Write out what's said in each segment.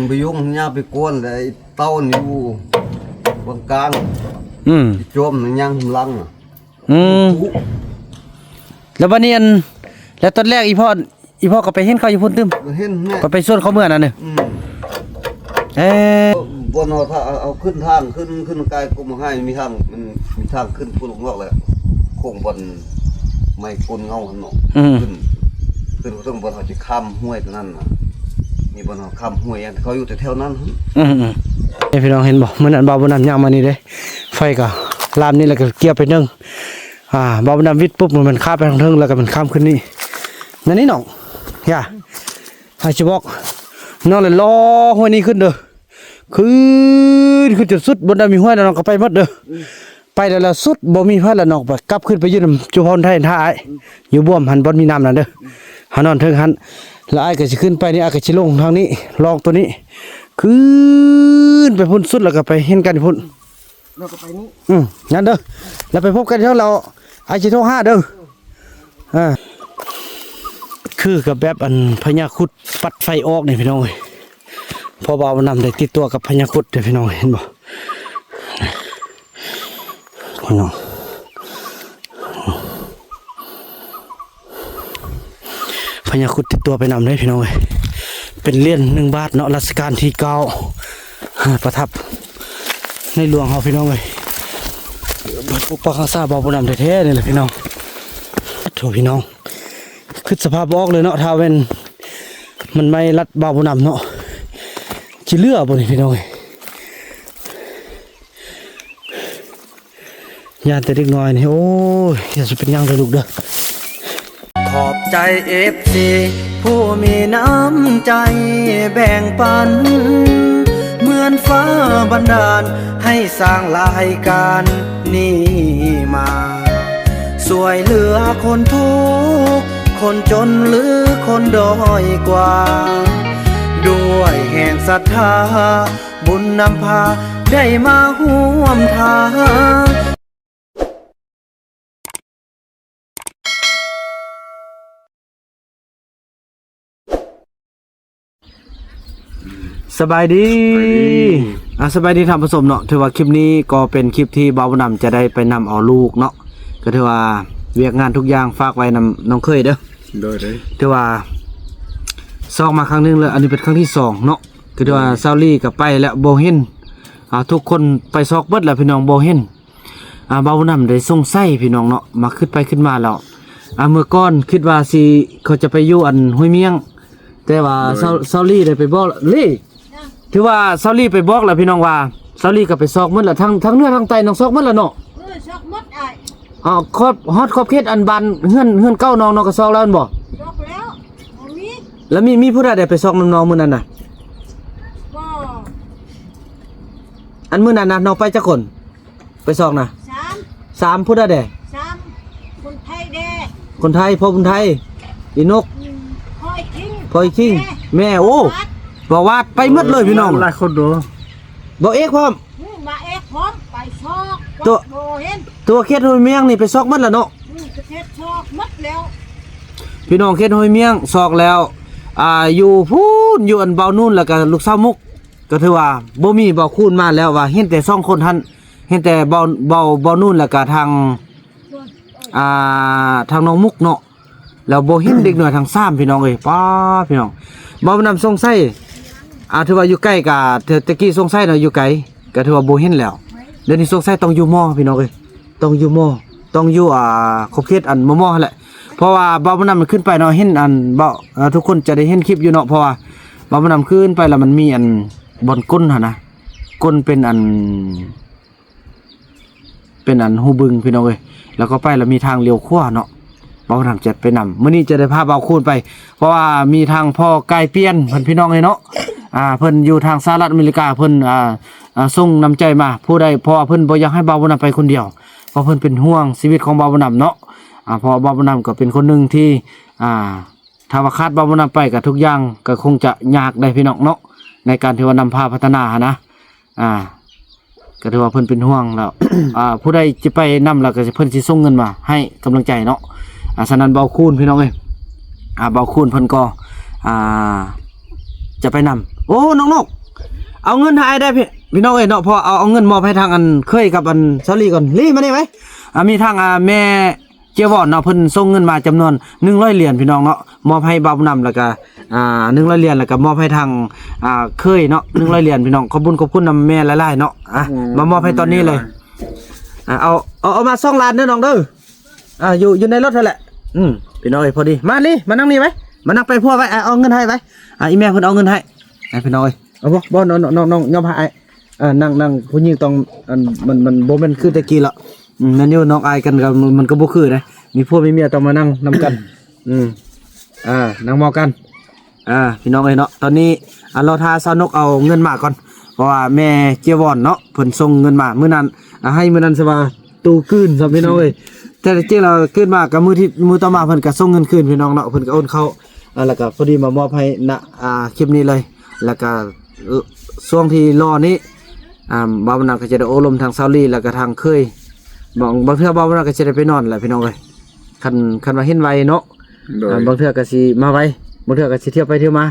ໄປຍຸງຫຍ້າໄປກວນ ແລ້ວໄອ້ເຕົ້ານີ້ຢູ່ເບື້ອງກາງ ອືມ ໄອ້ໂຈມນີ້ຍ່າງນຳຫຼັງ ອືມ ແລ້ວບັດນີ້ ອັນ ແລ້ວຕອນແລກອີ່ພໍ່ ອີ່ພໍ່ກໍໄປເຫັນເຂົາຢູ່ພຸ້ນຕື່ມ ເຫັນແມ່ ກໍໄປຊວນເຂົາເມືອນັ້ນເດີ ອືມ ເອີ ບ່ອນເຮົາ ເຮົາຂຶ້ນທາງ ຂຶ້ນ ຂຶ້ນກາຍກົມໃຫ້ມີທາງ ມັນມີທາງຂຶ້ນພຸ້ນອອກນອກແລ້ວ ໂຄ້ງບ່ອນໄມ້ໂກນເງົາຫັ້ນເນາະ ອືມ ຂຶ້ນ ຂຶ້ນເທິງບ່ອນເຮົາຈະຂ້າມຫ້ວຍຕົງນັ້ນນະ ມີບ່ອນເຮົາຂ້າມຫ້ວຍ ອັນເຂົາຢູ່ແຖວໆນັ້ນ ອືມໆ ນີ້ພີ່ນ້ອງເຫັນບໍ່? ມື້ນັ້ນບ່າວບຸນນຳຍ່າງມານີ້ເດ້ ໄຟກໍລາມນີ້ ແລ້ວກໍກ່ຽວໄປໜຶ່ງ ອ່າ ບ່າວບຸນນຳວິດປຸບ ມັນຂ້າມໄປທາງເທິງ ແລ້ວກໍມັນຂ້າມຂຶ້ນນີ້ ນັ້ນນີ້ນ້ອງ ຢ່າ ໃຫ້ຊິບອກ ນ້ອງລະລໍຫ້ວຍນີ້ຂຶ້ນເດີ ຂຶ້ນ ຂຶ້ນຈົນສຸດ ບ່ອນໃດມີຫ້ວຍແລ້ວນ້ອງກໍໄປໝົດເດີ ອືມ ໄປແລ້ວ ແລ້ວສຸດ ບໍ່ມີໃຜແລ້ວນ້ອງກໍກັບຂຶ້ນໄປຢູ່ນຳຈຸພອນໄທຖ້າອ້າຍ ອືມ ຢູ່ບວມຫັ້ນ ບ່ອນມີນ້ຳນັ້ນເດີ ອືມ ເຮົານອນເທິງຫັ້ນ ແລ້ວອ້າຍກໍຊິຂຶ້ນໄປນີ້ ອ້າຍກໍຊິລົງທາງນີ້ ລອກໂຕນີ້ ຂຶ້ນໄປພຸ້ນສຸດ ແລ້ວກໍໄປເຫັນກັນພຸ້ນ ແລ້ວກໍໄປນີ້ ອືມ ນັ້ນເດີ ແລ້ວໄປພົບກັນເທິງ ແລ້ວອ້າຍຊິໂທຫາເດີ ອ່າ ຄືກັບແບບອັນພະຍາຄຸດປັດໄຟອອກນີ້ພີ່ນ້ອງເອີຍ ເພາະວ່າບໍ່ນຳໄດ້ຕິດຕົວກັບພະຍາຄຸດເດ້ພີ່ນ້ອງ ເຫັນບໍ່? ພີ່ນ້ອງ ພະຍາຄຸດຕິດຕົວໄປນຳເດ້ພີ່ນ້ອງເອີຍ ເປັນຫຼຽນໜຶ່ງບາດເນາະ ລັດຊະການທີເກົ້າ ປະທັບໃນຫຼວງເຮົາພີ່ນ້ອງເອີຍ ປົກປັກຮັກສາບ່າວບຸນນຳແທ້ໆ ນີ້ແຫຼະພີ່ນ້ອງ ໂທ້ພີ່ນ້ອງ ຄິດສະພາບບໍ່ອອກເລີຍເນາະ ຖ້າແມ່ນມັນໄໝ້ລັດບ່າວບຸນນຳເນາະ ຊິເຫຼືອບໍ່ນີ້ພີ່ນ້ອງເອີຍ ຢ້ານແຕ່ເດັກນ້ອຍນີ້ ໂອ້ຍ ຢ່າຊິເປັນຫຍັງເດີລູກເດີ. ຂอบใจเอฟซีผู้มีน้ำใจแบ่งปัน เหมือนฟ้าบันดาลให้สร้างรายการนี้มา ช่วยเหลือคนทุกข์คนจนหรือคนด้อยกว่า ด้วยแห่งศรัทธา บุญนำพาได้มาร่วมทาง ສະບາຍດີ ສະບາຍດີ ອ່າ ສະບາຍດີທ່ານຜູ້ຊົມເນາະ ຖືວ່າຄລິບນີ້ກໍເປັນຄລິບທີ່ບ່າວບຸນນຳຈະໄດ້ໄປນຳເອົາລູກເນາະ ກໍຖືວ່າວຽກງານທຸກຢ່າງຝາກໄວ້ນຳນ້ອງເຂີຍເດີ ໂດຍ ໂດຍ ຖືວ່າຊອກມາຄັ້ງໜຶ່ງແລ້ວ ອັນນີ້ເປັນຄັ້ງທີສອງເນາະ ກໍຖືວ່າ ໂດຍ ຊາວລີກໍໄປແລ້ວບໍ່ເຫັນ ອ່າ ທຸກຄົນໄປຊອກເບິດແລ້ວພີ່ນ້ອງ ບໍ່ເຫັນ ອ່າ ບ່າວບຸນນຳໄດ້ສົງໄສພີ່ນ້ອງເນາະ ມາຄິດໄປຄິດມາແລ້ວ ອ່າ ເມື່ອກ່ອນຄິດວ່າຊິ ເຂົາຈະໄປຢູ່ອັນຫ້ວຍມ້ຽງ ແຕ່ວ່າ ໂດຍ ຊາວ ຊາວລີໄດ້ໄປບອກແລ້ວ ລີ ຖືວ່າຊາວລີໄປບອກແລ້ວພີ່ນ້ອງວ່າ ຊາວລີກໍໄປຊອກໝົດແລ້ວ ທັງ ທັງເໜືອທັງໃຕ້ນ້ອງຊອກໝົດແລ້ວເນາະ ເອີ ຊອກໝົດອ້າຍ ເອົາ ຂອບ ຮອດຂອບເຂດອັນບ້ານເຮືອນ ເຮືອນເກົ່ານ້ອງ ນ້ອງກໍຊອກແລ້ວແມ່ນບໍ່? ຊອກແລ້ວ ບໍ່ມີ ແລ້ວມີ ມີຜູ້ໃດໄດ້ໄປຊອກນຳນ້ອງມື້ນັ້ນນະ? ບໍ່ ອັນມື້ນັ້ນນະ ນ້ອງໄປຈັກຄົນ? ໄປຊອກນະ ສາມ ສາມ ຜູ້ໃດແດ່? ສາມ ຄົນໄທແດ່ ຄົນໄທ ພໍ່ບຸນໄທ ອີນົກ ອືມ ພໍ່ອີຄິງ ພໍ່ອີຄິງ ແມ່ ແມ່ ໂອ້ ປະຫວັດ ປະຫວັດ ໄປໝົດເລີຍພີ່ນ້ອງ ຫຼາຍຄົນໂດ ບ່າວເອກພ້ອມ ອືມ ບ່າວເອກພ້ອມ ໄປຊອກ ຕົວ ບໍ່ເຫັນ ຕົວເຂດຫ້ວຍມ້ຽງນີ້ໄປຊອກໝົດແລ້ວເນາະ ອືມ ເຂດຊອກໝົດແລ້ວ ພີ່ນ້ອງ ເຂດຫ້ວຍມ້ຽງຊອກແລ້ວ ອ່າ ຢູ່ພຸ້ນ ຢູ່ອັນບ່າວນູນ ແລ້ວກໍລູກສາວມຸກ ກໍຖືວ່າບໍ່ມີ ບ່າວຄູນມາແລ້ວວ່າ ເຫັນແຕ່ສອງຄົນຫັ້ນ ເຫັນແຕ່ບ່າວ ບ່າວ ບ່າວນູນ ແລ້ວກະທາງ ອ່າ ທາງນ້ອງມຸກເນາະ ແລ້ວບໍ່ເຫັນເດັກນ້ອຍທັງສາມ ພີ່ນ້ອງເອີຍ ປ້າ ພີ່ນ້ອງ ບ່າວບຸນນຳສົງໄສ ອ່າ ຖືວ່າຢູ່ໃກ້ກະ ແຕ່ ແຕ່ກີ້ສົງໄສເນາະ ຢູ່ໄກ ກະຖືວ່າບໍ່ເຫັນແລ້ວ ດຽວນີ້ສົງໄສຕ້ອງຢູ່ມໍ ພີ່ນ້ອງເອີຍ ຕ້ອງຢູ່ມໍ ຕ້ອງຢູ່ ອ່າ ຂອບເຂດອັນມໍໆຫັ້ນແຫຼະ ເພາະວ່າບ່າວບຸນນຳມັນຂຶ້ນໄປເນາະ ເຫັນອັນ ບ່າວ ເອີ ທຸກຄົນຈະໄດ້ເຫັນຄລິບຢູ່ເນາະ ເພາະວ່າບ່າວບຸນນຳຂຶ້ນໄປແລ້ວມັນມີອັນບ່ອນກົ້ນຫັ້ນນະ ກົ້ນເປັນອັນ ເປັນອັນຮູບຶງພີ່ນ້ອງເອີຍ ແລ້ວກໍໄປແລ້ວມີທາງລ້ຽວຂວາເນາະ ບ່າວບຸນນຳຈະໄປນຳ ມື້ນີ້ຈະໄດ້ພາບ່າວຄູນໄປ ເພາະວ່າມີທາງພໍ່ກາຍປ່ຽນເພິ່ນ ພີ່ນ້ອງເອີຍເນາະ ອ່າ ເພິ່ນຢູ່ທາງສະຫະລັດອາເມລິກາ ເພິ່ນ ອ່າ ອ່າ ສົ່ງນ້ຳໃຈມາ ຜູ້ໃດ ເພາະວ່າເພິ່ນບໍ່ຢາກໃຫ້ບ່າວບຸນນຳໄປຄົນດຽວ ເພາະເພິ່ນເປັນຫ່ວງຊີວິດຂອງບ່າວບຸນນຳເນາະ ອ່າ ເພາະວ່າບ່າວບຸນນຳກໍເປັນຄົນໜຶ່ງທີ່ ອ່າ ຖ້າວ່າຂາດບ່າວບຸນນຳໄປກໍທຸກຢ່າງກໍຄົງຈະຍາກໄດ໋ພີ່ນ້ອງເນາະ ໃນການທີ່ວ່ານຳພາພັດທະນາຫັ້ນນະ ອ່າ ກໍຖືວ່າເພິ່ນເປັນຫ່ວງແລ້ວ ອ່າ ຜູ້ໃດຈະໄປນຳແລ້ວກໍເພິ່ນຊິສົ່ງເງິນມາໃຫ້ກຳລັງໃຈເນາະ ອ່າ ສະນັ້ນບ່າວຄູນພີ່ນ້ອງເອີຍ ອ່າ ບ່າວຄູນເພິ່ນກໍ ອ່າ ຈະໄປນຳ ໂອ້ ນ້ອງນົກ ເອົາເງິນໃຫ້ອ້າຍໄດ້ ພີ່ ພີ່ນ້ອງເອີຍເນາະ. ເພາະເອົາ ເອົາເງິນມອບໃຫ້ທາງອັນເຂີຍກັບອັນສາວລີກ່ອນ. ລີ ມານີ້ໄວ້. ອ່າ ມີທາງ ອ່າ ແມ່ເຈ້ຍວອນເນາະ ເພິ່ນສົ່ງເງິນມາຈຳນວນໜຶ່ງຮ້ອຍຫຼຽນ ພີ່ນ້ອງເນາະ ມອບໃຫ້ບ່າວນຳ ແລ້ວກະ ອ່າ ໜຶ່ງຮ້ອຍຫຼຽນ ແລ້ວກະມອບໃຫ້ທາງ ອ່າ ເຂີຍເນາະ ໜຶ່ງຮ້ອຍຫຼຽນ ພີ່ນ້ອງ. ຂອບບຸນຂອບຄຸນນຳແມ່ຫຼາຍໆເນາະ. ອ່ະ ອືມ ມາມອບໃຫ້ຕອນນີ້ເລີຍ. ອ່າ ເອົາ ເອົາ ເອົາມາສອງລ້ານເດີນ້ອງເດີ. ອ່າ ຢູ່ ຢູ່ໃນລົດຫັ້ນແຫຼະ. ອືມ ພີ່ນ້ອງເອີຍ ພໍດີ. ມາລີ ມານັ່ງນີ້ໄວ້ ມານັ່ງໃກ້ຜົວໄວ້. ອ່າ ເອົາເງິນໃຫ້ໄວ້. ອ່າ ອີແມ່ເພິ່ນເອົາເງິນໃຫ້ ອ່າ ພີ່ນ້ອງເອີຍ. ເອົາບໍ່ ບໍ່ ນ້ອງ ນ້ອງ ນ້ອງ ຍອມໃຫ້ອ້າຍ. ອ່າ ນັ່ງ ນັ່ງ ຜູ້ຍິງຕ້ອງ ອັນ ມັນ ມັນບໍ່ແມ່ນຄືແຕ່ກີ້ລະ. ອືມ ແມ່ນຢູ່ ນ້ອງອາຍກັນກໍ ມັນ ມັນກໍບໍ່ຄືນະ. ມີຜົວມີເມຍຕ້ອງມານັ່ງນຳກັນ. ອືມ ອ່າ ນັ່ງເມົາກັນ. ອ່າ ພີ່ນ້ອງເອີຍເນາະ ຕອນນີ້ ອ່າ ລໍຖ້າສາວນົກເອົາເງິນມາກ່ອນ ເພາະວ່າແມ່ເຈ້ຍວອນເນາະ ເພິ່ນສົ່ງເງິນມາມື້ນັ້ນ. ອ່າ ໃຫ້ມື້ນັ້ນຊະວ່າ ໂຕກືນຊ້ຳ ພີ່ນ້ອງເອີຍ. ແຕ່ທີ່ຈິງແລ້ວຕື່ນມາກໍມື້ທີ່ ມື້ຕໍ່ມາເພິ່ນກໍສົ່ງເງິນຄືນ ພີ່ນ້ອງເນາະ. ເພິ່ນກໍໂອນເຂົ້າ ອ່າ ແລ້ວກໍພໍດີມາມອບໃຫ້ນະ ອ່າ ຄລິບນີ້ເລີຍ. ແລ້ວກໍ ເອີ ຊ່ວງທີ່ລໍນີ້ ອ່າ ບ່າວບຸນນຳກໍຈະໄດ້ໂອ້ລົມທາງສາວລີ ແລ້ວກໍທາງເຂີຍ. ບາງ ບາງເທື່ອບ່າວບຸນນຳກໍຈະໄດ້ໄປນອນແຫຼະ ພີ່ນ້ອງເອີຍ. ຄັນ ຄັນວ່າເຫັນໄວເນາະ. ໂດຍ ອ່າ ບາງເທື່ອກໍຊິມາໄວ ບາງເທື່ອກໍຊິທ່ຽວໄປທ່ຽວມາ.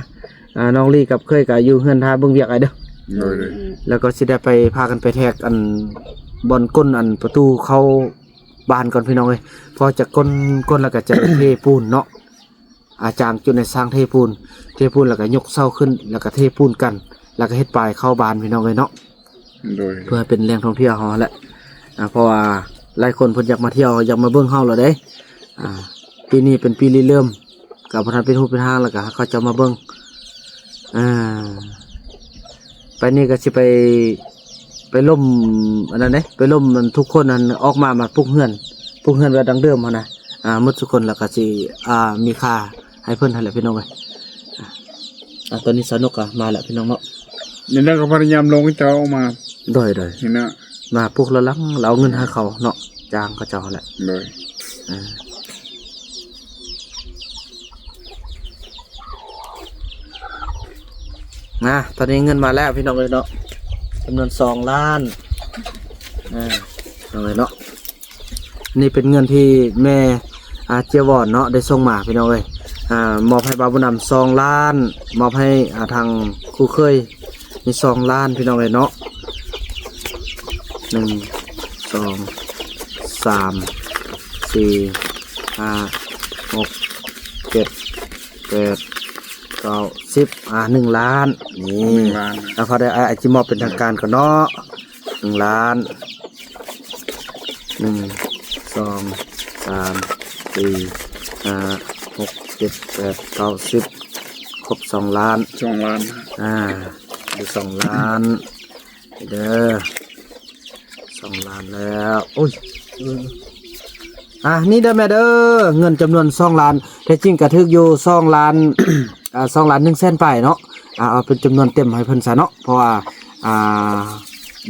ອ່າ ນ້ອງລີກັບເຂີຍກໍຢູ່ເຮືອນຖ້າເບິ່ງວຽກໄອ້ເດີ. ໂດຍ ໂດຍ ແລ້ວກໍຊິໄດ້ໄປ ພາກັນໄປແທກອັນບ່ອນກົ້ນອັນປະຕູເຂົ້າບ້ານກ່ອນ ພີ່ນ້ອງເອີຍ. ພໍຈະກົ້ນ ກົ້ນແລ້ວກໍຈະໄດ້ເທປູນເນາະ. ອາ ຈ້າງຈຸດໃນຊ່າງເທປູນ ເທປູນແລ້ວກໍຍົກເສົາຂຶ້ນ ແລ້ວກໍເທປູນກັນ ແລ້ວກໍເຮັດປາຍເຂົ້າບ້ານ ພີ່ນ້ອງເອີຍເນາະ. ໂດຍ ເພື່ອເປັນແຫຼ່ງທ່ອງທ່ຽວເຮົາຫັ້ນແຫຼະ. ອ່າ ເພາະວ່າຫຼາຍຄົນເພິ່ນຢາກມາທ່ຽວ ຢາກມາເບິ່ງເຮົາແລ້ວເດ້. ອ່າ ປີນີ້ເປັນປີລິເລີ່ມ ກໍບໍ່ທັນເປັນຮູບເປັນຮ່າງ ແລ້ວກໍໃຫ້ເຂົາເຈົ້າມາເບິ່ງ. ອ່າ ໄປນີ້ກໍຊິໄປ ໄປລົມອັນນັ້ນເດ້ ໄປລົມ ອັນ ທຸກຄົນ ອັນ ອອກມາ ມາປຸກເຮືອນ ປຸກເຮືອນແບບດັ້ງເດີມຫັ້ນນະ. ອ່າ ໝົດທຸກຄົນ ແລ້ວກໍຊິ ອ່າ ມີຄ່າໃຫ້ເພິ່ນຫັ້ນແຫຼະ ພີ່ນ້ອງເອີຍ. ອ່າ ຕອນນີ້ສາວນົກກໍມາແລ້ວ ພີ່ນ້ອງເນາະ. ນີ້ແຫຼະກໍພະຍາຍາມລົງເຈົ້າອອກມາ. ໂດຍ ໂດຍ ນີ້ນະ ມາປຸກລະຫຼັງ ແລ້ວເອົາເງິນໃຫ້ເຂົາເນາະ ຈ້າງເຂົາເຈົ້າຫັ້ນແຫຼະ. ໂດຍ ອ່າ ນະ ຕອນນີ້ເງິນມາແລ້ວ ພີ່ນ້ອງເອີຍເນາະ ຈຳນວນສອງລ້ານ. ອ່າ ພີ່ນ້ອງເອີຍເນາະ ນີ້ເປັນເງິນທີ່ແມ່ ອ່າ ເຈ້ຍວອນເນາະ ໄດ້ສົ່ງມາ ພີ່ນ້ອງເອີຍ. ອ່າ ມອບໃຫ້ບ່າວບຸນນຳສອງລ້ານ ມອບໃຫ້ ອ່າ ທາງຄູ່ເຂີຍ ມີສອງລ້ານ ພີ່ນ້ອງເອີຍເນາະ. ໜຶ່ງ ສອງ ສາມ ສີ່ ຫ້າ ຫົກ ເຈັດ ແປດ ເກົ້າ ສິບ ອ່າ ໜຶ່ງລ້ານ. ນີ້ ໜຶ່ງລ້ານນະ ອ່າ ພໍໄດ້ ອ່າ ອາດຊິມອບເປັນທາງການກ່ອນເນາະ ໜຶ່ງລ້ານ. ໜຶ່ງ ສອງ ສາມ ສີ່ ຫ້າ ຫົກ ເຈັດ ແປດ ເກົ້າ ສິບ ຄົບສອງລ້ານ ສອງລ້ານ. ອ່າ ຢູ່ສອງລ້ານເດີ ສອງລ້ານແລ້ວ. ໂອ້ຍ ອ່າ ນີ້ເດີແມ່ເດີ ເງິນຈຳນວນສອງລ້ານ ແທ້ຈິງກໍຖືກຢູ່ສອງລ້ານ ອ່າ ສອງລ້ານໜຶ່ງແສນປາຍເນາະ. ອ່າ ເອົາເປັນຈຳນວນເຕັມໃຫ້ເພິ່ນຊະເນາະ ເພາະວ່າ ອ່າ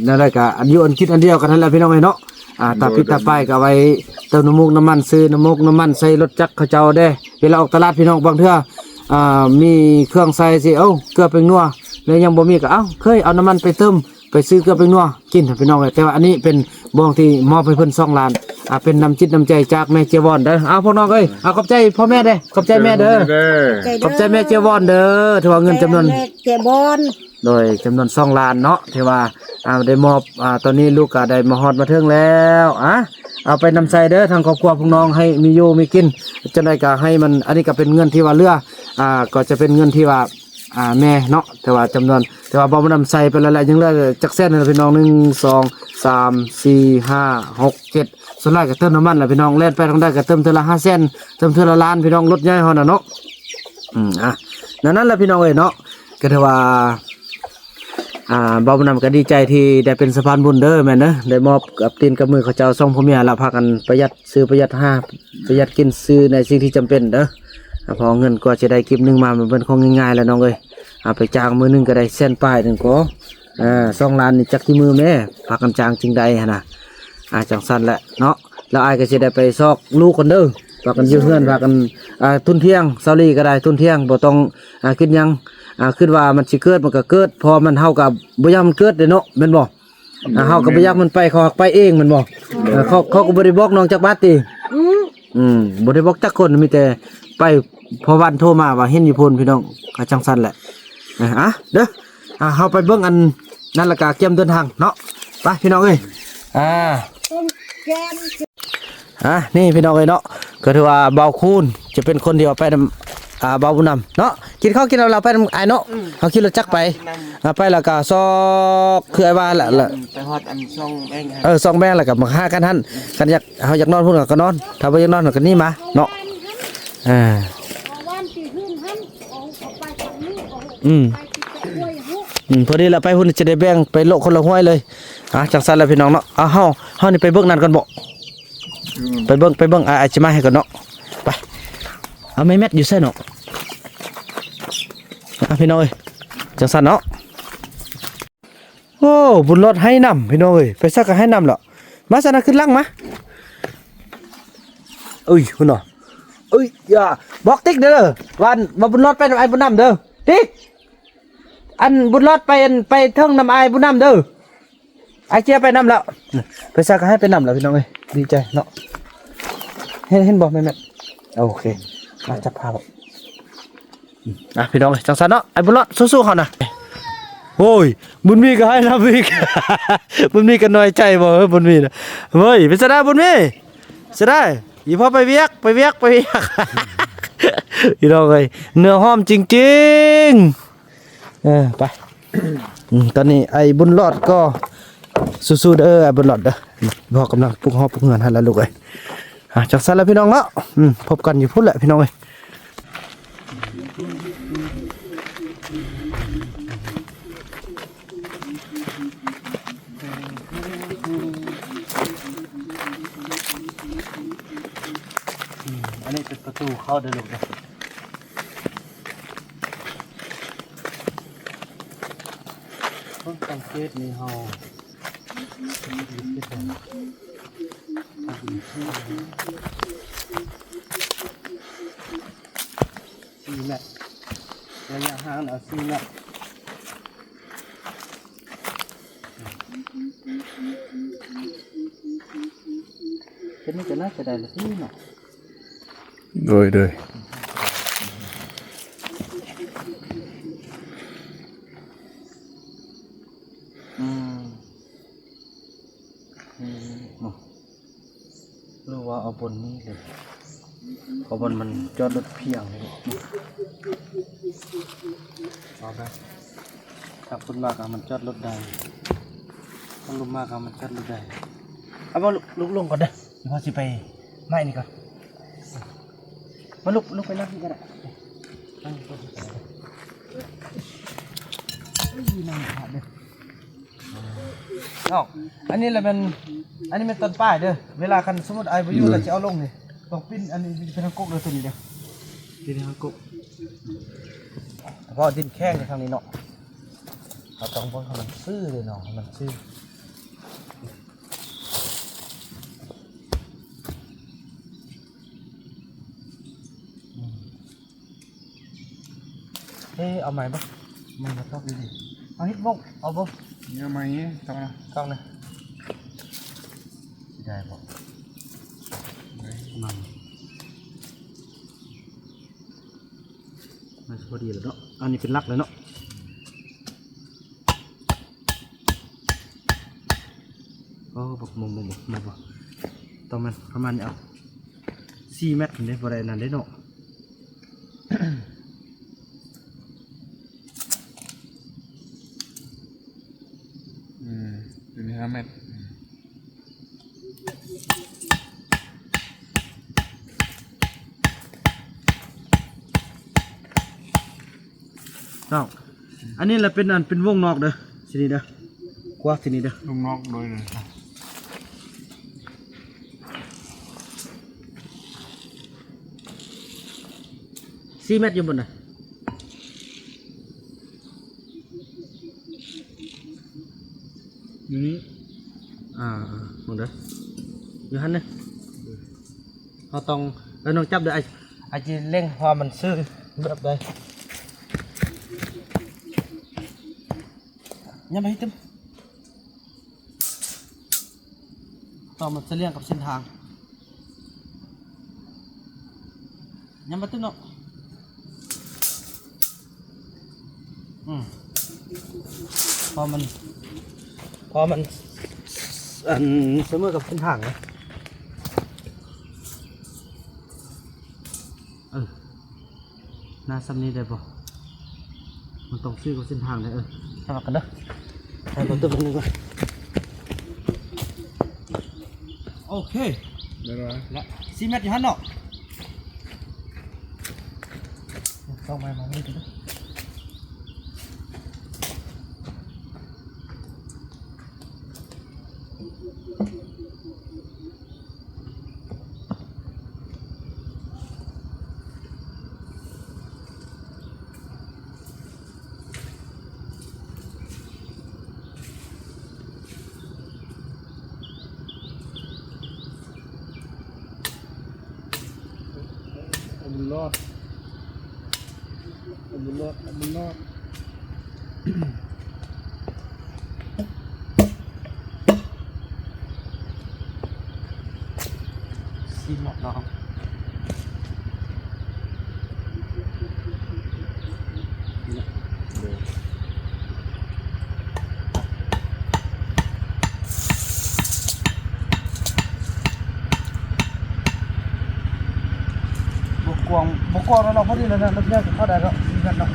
ແນວໃດກໍອັນຢູ່ອັນກິນອັນດຽວກັນຫັ້ນແຫຼະ ພີ່ນ້ອງເອີຍເນາະ. ອ່າ ຕາປິດຕາປາຍກໍໄວ້ເຕີມນ້ຳມູກນ້ຳມັນ ຊື້ນ້ຳມູກນ້ຳມັນໃສ່ລົດຈັກເຂົາເຈົ້າເດ້ ເວລາອອກຕະຫຼາດ ພີ່ນ້ອງ. ບາງເທື່ອ ອ່າ ມີເຄື່ອງໃສ່ຊິ ເອົາເກືອແປ້ງນົວ ແລ້ວຍັງບໍ່ມີກໍ ເອົາ ເຄີຍເອົານ້ຳມັນໄປເຕີມ ໄປຊື້ເກືອແປ້ງນົວກິນ ພີ່ນ້ອງເອີຍ. ແຕ່ວ່າອັນນີ້ເປັນບ່ອນທີ່ມອບໃຫ້ເພິ່ນສອງລ້ານ ອ່າ ເປັນນ້ຳຈິດນ້ຳໃຈຈາກແມ່ເຈ້ຍວອນເດີ. ເອົາ ພວກນ້ອງເອີຍ ເອົາ ຂອບໃຈພໍ່ແມ່ເດ້ ຂອບໃຈແມ່ເດີ ຂອບໃຈແມ່ເຈ້ຍວອນເດີ. ຖືວ່າເງິນຈຳນວນ ແມ່ເຈ້ຍວອນ ໂດຍ ຈຳນວນສອງລ້ານເນາະ ທີ່ວ່າ ອ່າ ໄດ້ມອບ ອ່າ ຕອນນີ້ລູກກໍໄດ້ມາຮອດມາເຖິງແລ້ວ. ອ່າ ເອົາໄປນຳໃຊ້ເດີ ທາງຄອບຄົວພວກນ້ອງໃຫ້ມີຢູ່ມີກິນ ຈັ່ງໃດກໍໃຫ້ມັນ ອັນນີ້ກໍເປັນເງິນທີ່ວ່າເຫຼືອ ອ່າ ກໍຈະເປັນເງິນທີ່ວ່າ ອ່າ ແມ່ເນາະ ແຕ່ວ່າຈຳນວນ ແຕ່ວ່າບໍ່ນຳໃຊ້ໄປແລ້ວແຫຼະ ຍັງເຫຼືອຈັກແສນນະພີ່ນ້ອງ. ໜຶ່ງ ສອງ ສາມ ສີ່ ຫ້າ ຫົກ ເຈັດ ສ່ວນຫຼາຍກໍເຕີມນ້ຳມັນແຫຼະພີ່ນ້ອງ ແລ່ນໄປທາງໃດກໍເຕີມເທື່ອລະຫ້າແສນ ເຕີມເທື່ອລະລ້ານພີ່ນ້ອງ ລົດໃຫຍ່ເຮົານະເນາະ. ອືມ ອ່ະ ນັ້ນ ນັ້ນແຫຼະພີ່ນ້ອງເອີຍເນາະ ກໍຖືວ່າ ອ່າ ເວົ້ານຳກໍດີໃຈທີ່ໄດ້ເປັນສະພານບຸນເດີ ແມ່ນເດີ ໄດ້ມອບກັບຕີນກັບມືເຂົາເຈົ້າ ສອງຜົວເມຍລະພາກັນປະຢັດຊື້ປະຢັດຫາ ປະຢັດກິນ ຊື້ໃນສິ່ງທີ່ຈຳເປັນເດີ. ອ່າ ເພາະເງິນກວ່າຈະໄດ້ກີບໜຶ່ງມາ ມັນເປັນຂອງງ່າຍໆແຫຼະນ້ອງເອີຍ. ອ່າ ໄປຈ້າງມື້ໜຶ່ງກໍໄດ້ແສນປາຍໜຶ່ງກໍ ອ່າ ສອງລ້ານນີ້ຈັກທີ່ມືແມ້ ພາກັນຈ້າງຈຶ່ງໄດ້ຫັ້ນນະ. ອ່າ ຈັ່ງຊັ້ນແຫຼະເນາະ ແລ້ວອ້າຍກໍຊິໄດ້ໄປຊອກລູກກ່ອນເດີ ພາກັນຢູ່ເຮືອນ ພາກັນ ອ່າ ທຸນທ່ຽງ ສາວລີກໍໄດ້ທຸນທ່ຽງ ບໍ່ຕ້ອງ ອ່າ ຄິດຫຍັງ ອ່າ ຄິດວ່າມັນຊິເກີດ ມັນກໍເກີດ ເພາະມັນ ເຮົາກໍບໍ່ຢາກມັນເກີດເດ້ເນາະ ແມ່ນບໍ່? ອ່າ ເຮົາກໍບໍ່ຢາກມັນໄປ ເຂົາຮັກໄປເອງແມ່ນບໍ່? ເອີ ເຂົາ ເຂົາກໍບໍ່ໄດ້ບອກນ້ອງຈັກບາດຕິ? ອືມ ອືມ ບໍ່ໄດ້ບອກຈັກຄົນ ມີແຕ່ໄປ ພໍ່ບ້ານໂທມາວ່າເຫັນຢູ່ພຸ້ນ ພີ່ນ້ອງ ກໍຈັ່ງຊັ້ນແຫຼະ. ອ່ະ ອ່ະ ເດີ ອ່ະ ເຮົາໄປເບິ່ງອັນນັ້ນ ແລ້ວກະກຽມເດີນທາງເນາະ. ໄປພີ່ນ້ອງເອີຍ ອ່າ ອ່າ ນີ້ພີ່ນ້ອງເອີຍເນາະ ກໍຖືວ່າບ່າວຄູນຈະເປັນຄົນທີ່ວ່າໄປນຳ ອ່າ ບ່າວບຸນນຳເນາະ. ກິນເຂົ້າກິນນ້ຳແລ້ວໄປນຳອ້າຍເນາະ. ເຮົາຂີ່ລົດຈັກໄປ ອ່າ ໄປແລ້ວກໍຊອກ ຄືອ້າຍວ່າແຫຼະ ໄປຮອດອັນຊ່ອງແບງ ເອີ ຊ່ອງແບງ ແລ້ວກໍມາຫາກັນຫັ້ນ. ຄັນຢາກ ເຮົາຢາກນອນພຸ້ນກໍນອນ ຖ້າບໍ່ຢາກນອນກໍໜີມາເນາະ. ອ່າ ອືມ ອືມ ພໍດີລະ ໄປພຸ້ນຈະໄດ້ແບ່ງໄປໂລະຄົນລະຫ້ວຍເລີຍ. ອ່າ ຈັ່ງຊັ້ນລະພີ່ນ້ອງເນາະ. ອ່າ ເຮົາ ເຮົານີ້ໄປເບິ່ງນັ້ນກ່ອນບໍ? ໄປເບິ່ງ ໄປເບິ່ງ ອ້າຍ ອ້າຍຊິມາໃຫ້ກ່ອນເນາະ. ໄປ ເອົາ ແມ່ແມັດຢູ່ໃສເນາະ? ອ່າ ພີ່ນ້ອງເອີຍ ຈັ່ງຊັ້ນເນາະ. ໂອ້ ບຸນຫຼອດໄຫ້ນ້ຳ ພີ່ນ້ອງເອີຍ ໄປໃສກໍໄຫ້ນ້ຳແລ້ວ. ມາຊັ້ນນະ ຂຶ້ນຫຼັງມາ. ເອີຍ ພຸ້ນນະ ເອີຍ ຢ່າ ບອກຕິກເດີ ວ່າ ວ່າບຸນຫຼອດໄປນຳອ້າຍບຸນນຳເດີ ຕິກ. ອັນບຸນຫຼອດໄປ ອັນໄປເທິງນຳອ້າຍບຸນນຳເດີ ອ້າຍເຈຍໄປນຳແລ້ວ. ໄປໃສກໍໃຫ້ໄປນຳແລ້ວ ພີ່ນ້ອງເອີຍ ດີໃຈເນາະ. ເຫັນ ເຫັນບໍ່ແມ່ແມັດ? ໂອເຄ ມາຈັບພາບ. ອ່ະ ພີ່ນ້ອງເອີຍ ຈັ່ງຊັ້ນເນາະ ອ້າຍບຸນຫຼອດ ສູ້ໆ ເຮົານະ. ໂອ້ຍ ບຸນມີກໍໃຫ້ນຳອີກ ບຸນມີກໍນ້ອຍໃຈບໍ່ ເອີ ບຸນມີນະ. ເວີຍ ເປັນຈັ່ງໃດບຸນມີ? ເສຍດາຍ ອີພໍ່ໄປວຽກ ໄປວຽກ ໄປວຽກ ພີ່ນ້ອງເອີຍ ເນື້ອຫອມຈິງໆ. ເອີ ໄປ ອືມ ຕອນນີ້ອ້າຍບຸນຫຼອດກໍສູ້ໆ ເດີ ອ້າຍບຸນຫຼອດເດີ. ພໍ່ກຳລັງປຸກຮອບປຸກເຮືອນຫັ້ນລະລູກເອີຍ. ອ່າ ຈັ່ງຊັ້ນລະພີ່ນ້ອງເນາະ ອືມ ພົບກັນຢູ່ພຸ້ນແຫຼະພີ່ນ້ອງເອີຍ. ອືມ ອັນນີ້ເປັນປະຕູເຂົ້າເດີລູກເດີ. ເບິ່ງສັງເກດນີ້ເຮົາ ສີ່ແມັດ ໄລຍະຫ່າງເອົາສີ່ແມັດ. ເຮັດນີ້ກໍໜ້າຈະໄດ້ລະຕິເນາະ. ໂດຍ ໂດຍ ອືມ ອືມ ເນາະ ຫຼືວ່າເອົາບ່ອນນີ້ເລີຍ ເອົາບ່ອນມັນຈອດລົດພຽງນີ້ ເອົາໄດ້. ຖ້າຄົນມາກໍໃຫ້ມັນຈອດລົດໄດ້ ຄົນລົງມາກໍໃຫ້ມັນຈອດລົດໄດ້. ເອົາມາ ລຸກ ລຸກລົງກ່ອນເດີ ດຽວເຮົາຊິໄປໄມ້ນີ້ກ່ອນ. ມາ ລຸກ ລຸກໄປນັ່ງນີ້ກໍໄດ້ ນັ່ງນີ້ກ່ອນ. ເອີຍ ນັ່ງຂາດເດີ ເນາະ. ອັນນີ້ລະແມ່ນ ອັນນີ້ແມ່ນຕອນປາຍເດີ ເວລາຄັນສົມມຸດອ້າຍບໍ່ຢູ່ ອືມ ລະຊິເອົາລົງນີ້ ຕ້ອງປິ່ນ ອັນນີ້ເປັນທາງກົກເດີ ໂຕນີ້ເດີ ເປັນທາງກົກ. ເພາະດິນແຂງຢູ່ທາງນີ້ເນາະ ເຮົາຕ້ອງເບິ່ງໃຫ້ມັນຊື່ເດີເນາະ ໃຫ້ມັນຊື່. ເອີ ເອົາໄມ້ບໍ່? ໄມ້ມາຕອກດີໆ ເອົາເຮັດບໍ່? ເອົາບໍ່? ເອົາໄມ້ນີ້ ຕ້ອງນະ ຕ້ອງນະ ຊິໄດ້ບໍ່? ໄດ້ ໄມ້ ມັນພໍດີແລ້ວເນາະ ອັນນີ້ເປັນຫຼັກແລ້ວເນາະ. ໂອ້ ບໍ່ ບໍ່ ບໍ່ ບໍ່ ຕ້ອງແມ່ນປະມານນີ້ ເອົາສີ່ແມັດພຸ້ນເດ້ ບໍ່ໄດ້ອັນນັ້ນເດ້ເນາະ. ອືມ ຕົວນີ້ຫ້າແມັດ ອືມ. ນ້ອງ ອັນນີ້ລະເປັນ ອັນ ເປັນວົງນອກເດີ ຊິນີ້ເດີ ກວ້າງຊິນີ້ເດີ ວົງນອກໂດຍ ໂດຍ. ສີ່ແມັດຢູ່ບໍນະ? ຢູ່ນີ້ ອ່າ ເບິ່ງເດີ ຢູ່ຫັ້ນເດີ. ເຮົາຕ້ອງ ເອີ ນ້ອງຈັບເດີ ອ້າຍ ອ້າຍຊິເລັ່ງວ່າມັນຊື່ແບບໃດ. ຍັງບໍ່ເຮັດເຕັມ. ຕ້ອງມັນສະຫຼຽງກັບເສັ້ນທາງ. ຍັງບໍ່ເຕັມເນາະ. ອືມ ເພາະມັນ ເພາະມັນ ອັນ ສະເໝີກັບເສັ້ນທາງນະ. ເອີ ໜ້າສ່ຳນີ້ໄດ້ບໍ່? ມັນຕ້ອງຊື່ກັບເສັ້ນທາງເດ້. ເອີ ສະໝັກກັນເດີ. ໃຫ້ເບິ່ງຕົວໜຶ່ງກ່ອນ. ໂອເຄ ໄດ້ແລ້ວ ແລະ ສີ່ແມັດຢູ່ຫັ້ນເນາະ. ຕ້ອງມາ ມານີ້ເດີ. ເອົາບຸນລອດ ເອົາບຸນລອດ ເອົາບຸນລອດ. ສີ່ເມັດເນາະ. ບໍ່ກວ້າງ ບໍ່ກວ້າງແລ້ວເນາະ ພໍດີແລ້ວເນາະ ແລ້ວເຂົ້າໄດ້ເນາະ ມີກັນເນາະ.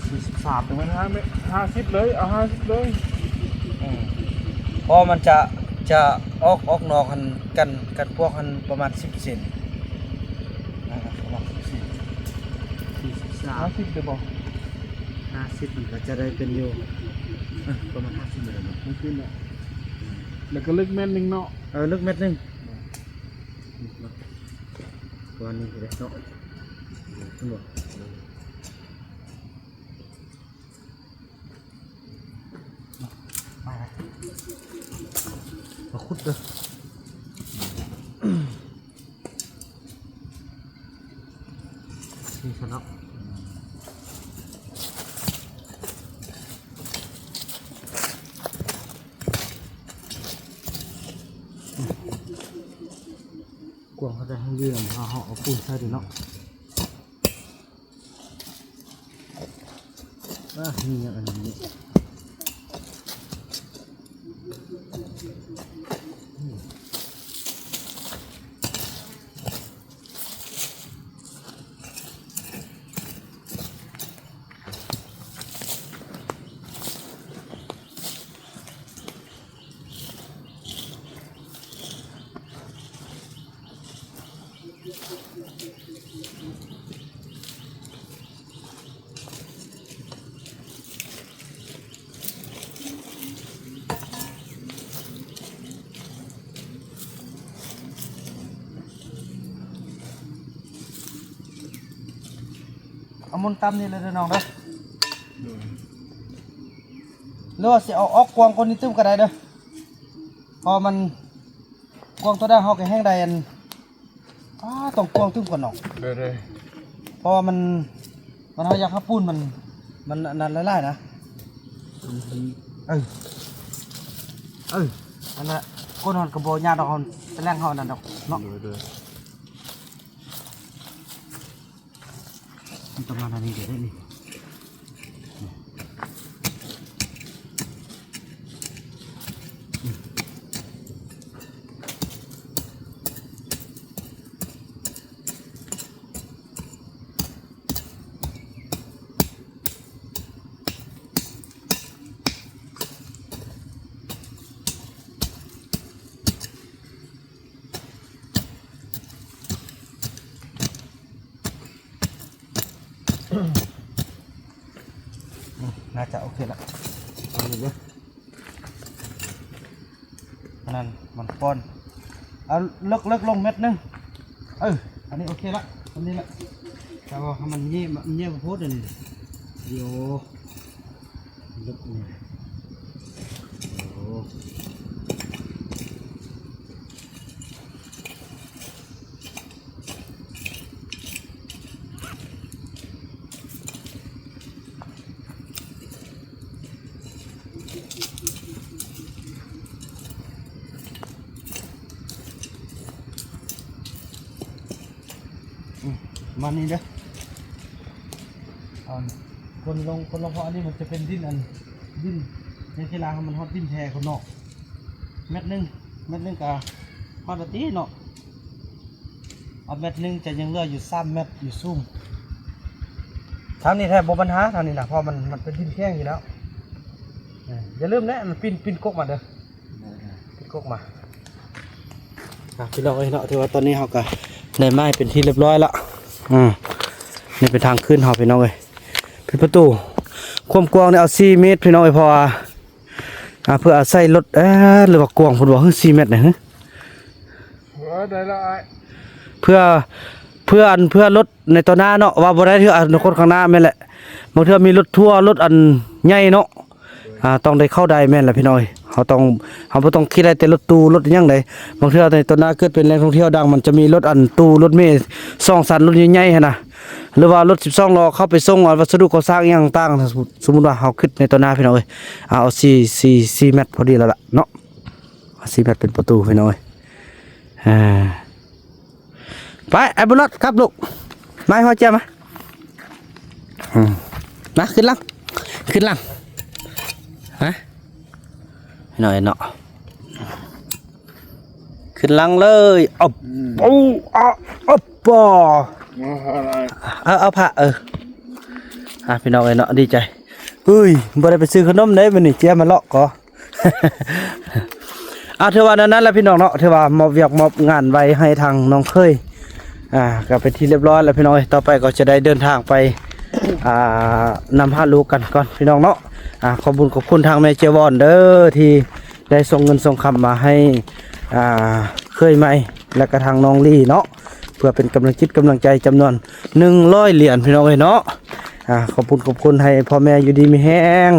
ສີ່ສິບສາມ ເຖິງແມ່ນຫ້າເມັດ ຫ້າສິບເລີຍ ເອົາຫ້າສິບເລີຍ. ອືມ ເພາະມັນຈະ ຈະອອກ ອອກນອກຫັ້ນ ກັນ ກັນພວກຫັ້ນປະມານສິບເຊັນ ປະມານສິບເຊັນ. ສີ່ສິບສາມ ຫ້າສິບໄດ້ບໍ່? ຫ້າສິບມັນກໍຈະໄດ້ເປັນຢູ່ ເອີ ປະມານຫ້າສິບນີ້ແຫຼະເນາະ ມັນຂຶ້ນເນາະ. ແລ້ວກໍເລິກແມັດໜຶ່ງເນາະ. ເອີ ເລິກແມັດໜຶ່ງ ປະມານນີ້ເດ້ເນາະ ເຫັນບໍ່? ມາ ມາຂຸດເດີ. ນີ້ຊະເນາະ ກວ້າງເທົ່າໃດເຮົາຢູ່ນຳ ເຮົາ ເຮົາເອົາປູນໃສ່ເດີເນາະ. ອ່າ ມີຫຍັງອັນນີ້. ເອົາໝູນຕຳນີ້ເລີຍເດີນ້ອງເດີ. ໂດຍ ຫຼືວ່າຊິເອົາອອກກວ້າງກວ່ານີ້ຕື່ມກໍໄດ້ເດີ ເພາະວ່າມັນກວ້າງຕົວໃດເຮົາກໍແຮ່ງໄດ້ອັນ ອ້າ ຕ້ອງກວ້າງຕື່ມກ່ອນນ້ອງ. ໂດຍ ໂດຍ ເພາະວ່າມັນ ມັນເຮົາຢາກໃຫ້ປູນມັນ ມັນອັນນັ້ນຫຼາຍໆນະ. ອືມ ເອີ ເອີ ອັນນັ້ນ ກົ້ນເຮົາກໍບໍ່ຍາກດອກ ເຮົາແຕ່ແລ້ງເຮົາອັນນັ້ນດອກເນາະ. ໂດຍ ໂດຍ ມັນປະມານອັນນີ້ເດ້ນີ້. ອືມ ໜ້າຈະໂອເຄລະ ເອົານີ້ເດີ ອັນນັ້ນມັນປ້ອນ ເອົາເລິກໆລົງເມັດໜຶ່ງ. ເອີ ອັນນີ້ໂອເຄລະ ອັນນີ້ລະ. ແຕ່ວ່າມັນແຍະ ມັນແຍະບໍ່ໂພດອັນນີ້ ດຽວລົບນີ້ ໂອ້ ອືມ ປະມານນີ້ເດີ ເອົາ ຄົນລົງ ຄົນລົງ ເພາະອັນນີ້ມັນຈະເປັນດິນ ອັນ ດິນໃນເວລາມັນຮອດດິນແທ້ຄົນນອກ ແມັດໜຶ່ງ ແມັດໜຶ່ງກະຮອດລະຕິເນາະ. ເອົາແມັດໜຶ່ງຈະຍັງເຫຼືອຢູ່ສາມແມັດຢູ່ສູງ. ທາງນີ້ແທ້ບໍ່ບັນຫາ ທາງນີ້ນະ ເພາະມັນ ມັນເປັນດິນແຂງຢູ່ແລ້ວ. ເອີ ຢ່າລືມເດີ ປີນ ປີນກົກມາເດີ ປີນກົກມາ. ອ່ະ ພີ່ນ້ອງເອີຍເນາະ ຖືວ່າຕອນນີ້ເຮົາກະໄດ້ໄມ້ເປັນທີ່ຮຽບຮ້ອຍລະ. ອືມ ນີ້ເປັນທາງຂຶ້ນເຮົາ ພີ່ນ້ອງເອີຍ ເປັນປະຕູ. ຄວາມກວ້າງນີ້ເອົາສີ່ເມັດ ພີ່ນ້ອງເອີຍ ເພາະວ່າ ອ່າ ເພື່ອເອົາໃສ່ລົດ ເອີ ຫຼືວ່າກວ້າງພຸ້ນບໍ່ ຫຼືສີ່ແມັດນະ ເອີ ໄດ້ລະອ້າຍ ເພື່ອ ເພື່ອອັນ ເພື່ອລົດໃນຕໍ່ໜ້າເນາະ ວ່າບໍ່ໄດ້ເທື່ອອະນາຄົດຂ້າງໜ້າ ແມ່ນແຫຼະ. ບາງເທື່ອມີລົດທົວ ລົດອັນໃຫຍ່ເນາະ ອ່າ ຕ້ອງໄດ້ເຂົ້າໄດ້ ແມ່ນແຫຼະພີ່ນ້ອງເອີຍ. ເຮົາຕ້ອງ ເຮົາບໍ່ຕ້ອງຄິດໄດ້ແຕ່ລົດຕູ້ ລົດຫຍັງໃດ. ບາງເທື່ອໃນຕໍ່ໜ້າເກີດເປັນແຫຼ່ງທ່ອງທ່ຽວດັງ ມັນຈະມີລົດອັນຕູ້ ລົດເມສອງຊັ້ນ ລົດໃຫຍ່ໆຫັ້ນນະ ຫຼືວ່າລົດສິບສອງລໍ້ເຂົ້າໄປສົ່ງ ອາ ວັດສະດຸກໍ່ສ້າງອີ່ຫຍັງຕ່າງໆ. ສົມມຸດວ່າເຮົາຄິດໃນຕໍ່ໜ້າ ພີ່ນ້ອງເອີຍ ເອົາສີ່ ສີ່ ສີ່ແມັດພໍດີແລ້ວລະເນາະ. ສີ່ແມັດເປັນປະຕູ ພີ່ນ້ອງເອີຍ. ອ່າ ໄປ ໄອ້ບຸນລອດ ຂັບລູກ ມາໃຫ້ພໍ່ເຈ້ຍມາ. ອືມ ມາ ຂຶ້ນຫຼັງ ຂຶ້ນຫຼັງ ມາ ພີ່ນ້ອງເອີຍເນາະ ຂຶ້ນຫຼັງເລີຍ. ເອົາ ອືມ ເອົາ ເອົາ ເອົາ ປອ ເອົາ ເອົາພະ ເອີ ອ່າ ພີ່ນ້ອງເອີຍເນາະ ດີໃຈ. ເຮີ້ຍ ບໍ່ໄດ້ໄປຊື້ຂະໜົມເດ້ມື້ນີ້ ເຈ້ຍມາເລາະກໍ ອ່າ ຖືວ່າແນວນັ້ນແຫຼະພີ່ນ້ອງເນາະ ຖືວ່າມອບວຽກມອບງານໄວ້ໃຫ້ທາງນ້ອງເຂີຍ ອ່າ ກໍເປັນທີ່ຮຽບຮ້ອຍແລ້ວພີ່ນ້ອງເອີຍ. ຕໍ່ໄປກໍຈະໄດ້ເດີນທາງໄປ ອ່າ ນຳຫາລູກກັນກ່ອນພີ່ນ້ອງເນາະ. ອ່າ ຂອບບຸນຂອບຄຸນທາງແມ່ເຈ້ຍວອນເດີ ທີ່ໄດ້ສົ່ງເງິນສົ່ງຄຳມາໃຫ້ ອ່າ ເຂີຍໃໝ່ ແລະກະທາງນ້ອງລີເນາະ ເພື່ອເປັນກຳລັງຈິດກຳລັງໃຈຈຳນວນໜຶ່ງຮ້ອຍຫຼຽນ ພີ່ນ້ອງເອີຍເນາະ. ອ່າ ຂອບຄຸນຂອບຄຸນ ໃຫ້ພໍ່ແມ່ຢູ່ດີມີແຮງ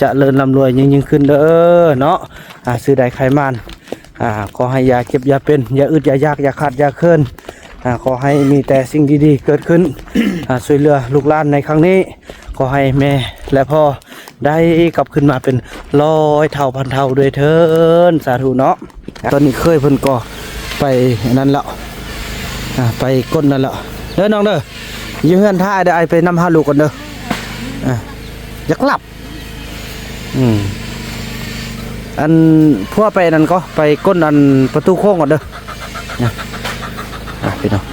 ຈະເລີນລ່ຳລວຍຍິ່ງໆຂຶ້ນເດີເນາະ. ອ່າ ຊື້ໄດ້ຂາຍໝານ ອ່າ ຂໍໃຫ້ຢ່າເຈັບຢ່າເປັນ ຢ່າອຶດຢ່າຢາກ ຢ່າຂາດຢ່າເຂີນ. ອ່າ ຂໍໃຫ້ມີແຕ່ສິ່ງດີໆເກີດຂຶ້ນ ອ່າ ຊ່ວຍເຫຼືອລູກຫຼານໃນຄັ້ງນີ້ ຂໍໃຫ້ແມ່ ແລະພໍ່ ໄດ້ກັບຄືນມາເປັນຮ້ອຍເທົ່າພັນເທົ່າດ້ວຍເທີ້ນ ສາທຸເນາະ. ຕອນນີ້ເຂີຍເພິ່ນກໍໄປອັນນັ້ນແລ້ວ ອ່າ ໄປກົ້ນນັ້ນແລ້ວເດີນ້ອງເດີ. ຢູ່ເຮືອນຖ້າອ້າຍເດີ ອ້າຍໄປນຳຫາລູກກ່ອນເດີ. ອ່າ ຢາກຫຼັບ ອືມ ອັນ ຜົວໄປອັນນັ້ນກໍ ໄປກົ້ນອັນປະຕູໂຄ້ງກ່ອນເດີ. ອ່າ ພີ່ນ້ອງ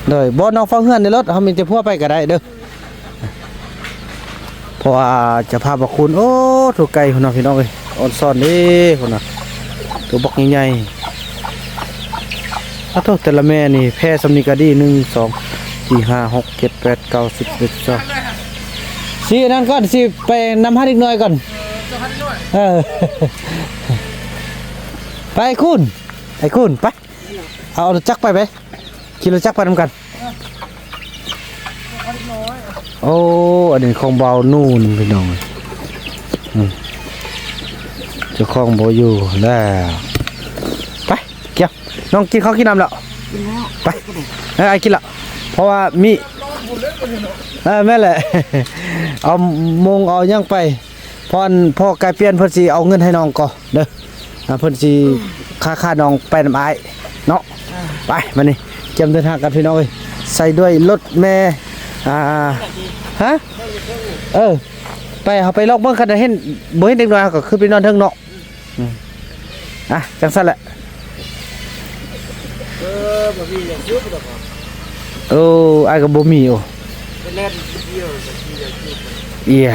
ໂດຍ ບໍ່ ນ້ອງເຝົ້າເຮືອນໃນລົດ ເຮົາມີແຕ່ຜົວໄປກໍໄດ້ເດີ. ເພາະວ່າຈະພາບາຄູນ ໂອ້ ໂຕໄກພຸ້ນນະພີ່ນ້ອງເອີຍ ອອນຊອນເດ້ພຸ້ນນະ ໂຕບັກໃຫຍ່ໆ. ອາໂທ້ ແຕ່ລະແມ່ນີ້ແພສ່ຳນີ້ກໍດີ ໜຶ່ງ ສອງ ສີ່ ຫ້າ ຫົກ ເຈັດ ແປດ ເກົ້າ ສິບ ສິບເອັດ ສິບສອງ ຊິອັນນັ້ນກ່ອນ ຊິໄປນຳຫາເດັກນ້ອຍກ່ອນ ເອີ ເອີ ໄປຄູນ ໄອ້ຄູນ ໄປ ເອົາລົດຈັກໄປ ໄປ ຂີ່ລົດຈັກໄປນຳກັນ. ໂອ້ ອັນນີ້ຂອງບ່າວນູນພີ່ນ້ອງ ອືມ ເຈົ້າຂອງບໍ່ຢູ່ແລ້ວ. ໄປ ກ່ຽວ ນ້ອງກິນເຂົ້າກິນນ້ຳແລ້ວ? ກິນແລ້ວ ໄປ ເອີ ອ້າຍກິນແລ້ວ ເພາະວ່າມີ ເອີ ແມ່ນແຫຼະ ເອົາໂມງເອົາຫຍັງໄປ. ເພາະອັນ ພໍ່ກາຍປ່ຽນເພິ່ນຊິເອົາເງິນໃຫ້ນ້ອງກໍເດີ ອ່າ ເພິ່ນຊິຄ່າ ຄ່ານ້ອງໄປນຳອ້າຍເນາະ. ອ່າ ໄປ ມານີ້ ກຽມເດີນທາງກັນພີ່ນ້ອງເອີຍ ໃສ່ດ້ວຍລົດແມ່ ອ່າ ຮະ ເອີ ໄປ ເຮົາໄປລອກເບິ່ງ ຄັນເຫັນ ບໍ່ເຫັນເດັກນ້ອຍ ເຮົາກໍຂຶ້ນໄປນອນເທິງເນາະ. ອືມ ອ່ະ ຈັ່ງຊັ້ນແຫຼະ. ເອີ ບໍ່ມີຫຍັງຢູ່ດອກ. ໂອ້ ອ້າຍກໍບໍ່ມີ. ໂອ້ ໄປແລ່ນຜູ້ດຽວ ບໍ່ມີຫຍັງຢູ່. ເອີຍ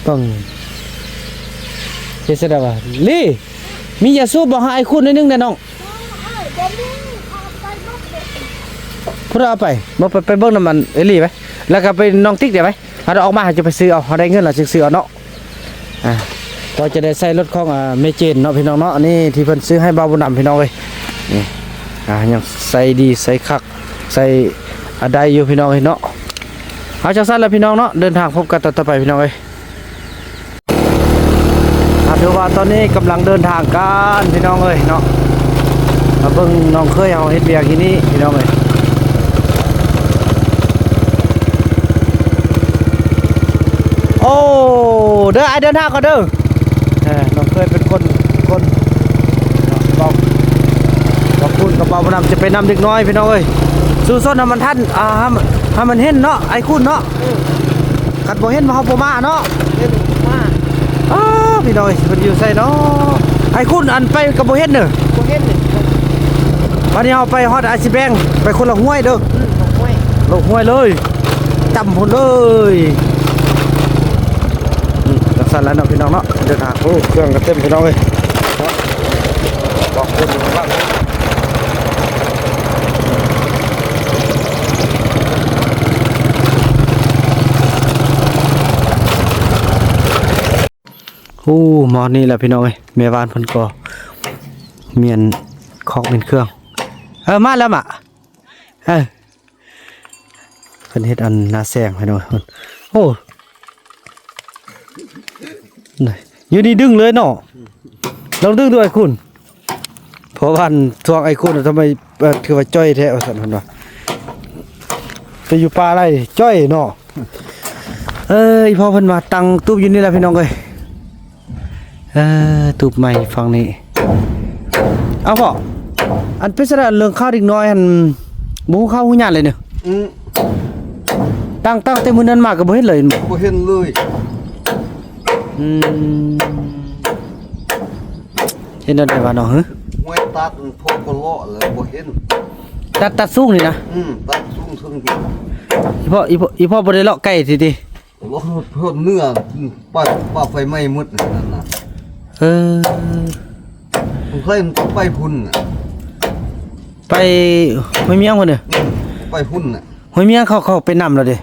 ເບິ່ງ ເຮັດຈັ່ງໃດວະ? ລີ ມີຢາສູບບໍ່? ໃຫ້ອ້າຍຂູດໜ້ອຍໜຶ່ງແດ່ນ້ອງ. ເອີ ບໍ່ມີ ເຂົາເອົາໄປໝົດເລີຍ. ຜູ້ໃດເອົາໄປ? ບໍ່ ໄປ ໄປເບິ່ງນຳອັນເອລີໄປ ແລ້ວກໍໄປນ້ອງຕິກເດໄປ. ເຮົາອອກມາ ເຮົາຈະໄປຊື້ເອົາ ເຮົາໄດ້ເງິນແລ້ວຈຶ່ງຊື້ເອົາເນາະ. ອ່າ ກໍຈະໄດ້ໃສ່ລົດຂອງ ອ່າ ແມ່ເຈນເນາະ ພີ່ນ້ອງເນາະ. ອັນນີ້ທີ່ເພິ່ນຊື້ໃຫ້ບ່າວບຸນນຳ ພີ່ນ້ອງເອີຍ. ນີ້ ອ່າ ຍັງໃສ່ດີໃສ່ຄັກ ໃສ່ ອາ ໄດ້ຢູ່ພີ່ນ້ອງເອີຍເນາະ. ເອົາ ຈັ່ງຊັ້ນລະພີ່ນ້ອງເນາະ ເດີນທາງພົບກັນຕອນຕໍ່ໄປພີ່ນ້ອງເອີຍ. ອາ ຖືວ່າຕອນນີ້ກຳລັງເດີນທາງກັນພີ່ນ້ອງເອີຍເນາະ ມາເບິ່ງນ້ອງເຂີຍເຮົາເຮັດວຽກຢູ່ນີ້ພີ່ນ້ອງເອີຍ. ໂອ້ ເດີ ອ້າຍເດີນທາງກ່ອນເດີ. ເອີ ນ້ອງເຂີຍເປັນຄົນ ຄົນ ເວົ້າ ເວົ້າພຸ້ນກັບເວົ້າຜູ້ນຳ ຈະໄປນຳເດັກນ້ອຍພີ່ນ້ອງເອີຍ. ສູ້ຊົນໃຫ້ມັນທັນ ອ່າ ໃຫ້ມັນ ໃຫ້ມັນເຫັນເນາະ ອ້າຍຄູນເນາະ. ເອີ ຄັນບໍ່ເຫັນເຮົາບໍ່ມາເນາະ. ເຫັນມາ ອ້າ ພີ່ນ້ອງເອີຍ ເພິ່ນຢູ່ໃສເນາະ? ອ້າຍຄູນ ອັນໄປກໍບໍ່ເຫັນເດີ ບໍ່ເຫັນເລີຍ. ບັດນີ້ເຮົາໄປຮອດ ອ້າຍຊິແບ່ງ ໄປຄົນລະຫ້ວຍເດີ. ອືມ ລະຫ້ວຍ ລະຫ້ວຍເລີຍ ຈຳພຸ້ນເລີຍ. ອືມ ຈັ່ງຊັ້ນລະເນາະພີ່ນ້ອງເນາະ ເດີນທາງ. ໂອ້ ເຄື່ອງກໍເຕັມພີ່ນ້ອງເອີຍ. ບອກຄົນຢູ່ຂ້າງຫຼັງ ໂອ້ ມາຮອດນີ້ແລ້ວພີ່ນ້ອງເອີຍ ແມ່ບ້ານເພິ່ນກໍມ້ຽນຄອກມ້ຽນເຄື່ອງ. ເອີ ມາແລ້ວມະ. ເອີ ເພິ່ນເຮັດອັນໜ້າແຊງໃຫ້ໜ່ອຍ. ໂອ້ ຢູ່ນີ້ດຶງເລີຍເນາະ. ລອງດຶງດູອ້າຍຄູນ ເພາະວ່າອັນ ທວງອ້າຍຄູນ ທຳໄມ ເອີ ຄືວ່າຈ້ອຍແທ້ວ່າຊັ້ນເພິ່ນວ່າ ໄປຢູ່ປ່າໄລ່ຈ້ອຍເນາະ. ເອີ ອີ່ພໍ່ເພິ່ນວ່າຕັ້ງຕູບຢູ່ນີ້ແຫຼະພີ່ນ້ອງເອີຍ. ເອີ ຕູບໃໝ່ຝັ່ງນີ້. ເອົາພໍ່ ອັນເປັນຈັ່ງໃດເລື່ອງຂ່າວເດັກນ້ອຍຫັ້ນ ບໍ່ຮູ້ຂ່າວຮູ້ຫຍັງເລີຍເນາະ. ອືມ ຕັ້ງ ຕັ້ງແຕ່ມື້ນັ້ນມາກໍບໍ່ເຫັນເລີຍ. ບໍ່ເຫັນເລີຍ. ອືມ ເຮັດແນວໃດວະເນາະ ຮຶ? ຫ້ວຍຕັດ ພວກກໍເລາະແລ້ວບໍ່ເຫັນ. ຕັດ ຕັດສູງນີ້ນະ? ອືມ ຕັດສູງເທິງ. ອີ່ພໍ່ ອີ່ພໍ່ ອີ່ພໍ່ບໍ່ໄດ້ເລາະໄກຕິຕິ? ເລາະເພິ່ນເໜືອ ປ່າ ປ່າໄຟໄໝ້ໝົດນັ້ນນະ. ເອີ ສົງໄສມັນໄປພຸ້ນນະ ໄປຫ້ວຍມຽງພຸ້ນເດີ. ອືມ ໄປພຸ້ນນະ ຫ້ວຍມຽງເຂົາ ເຂົາໄປນຳແລ້ວເດ້.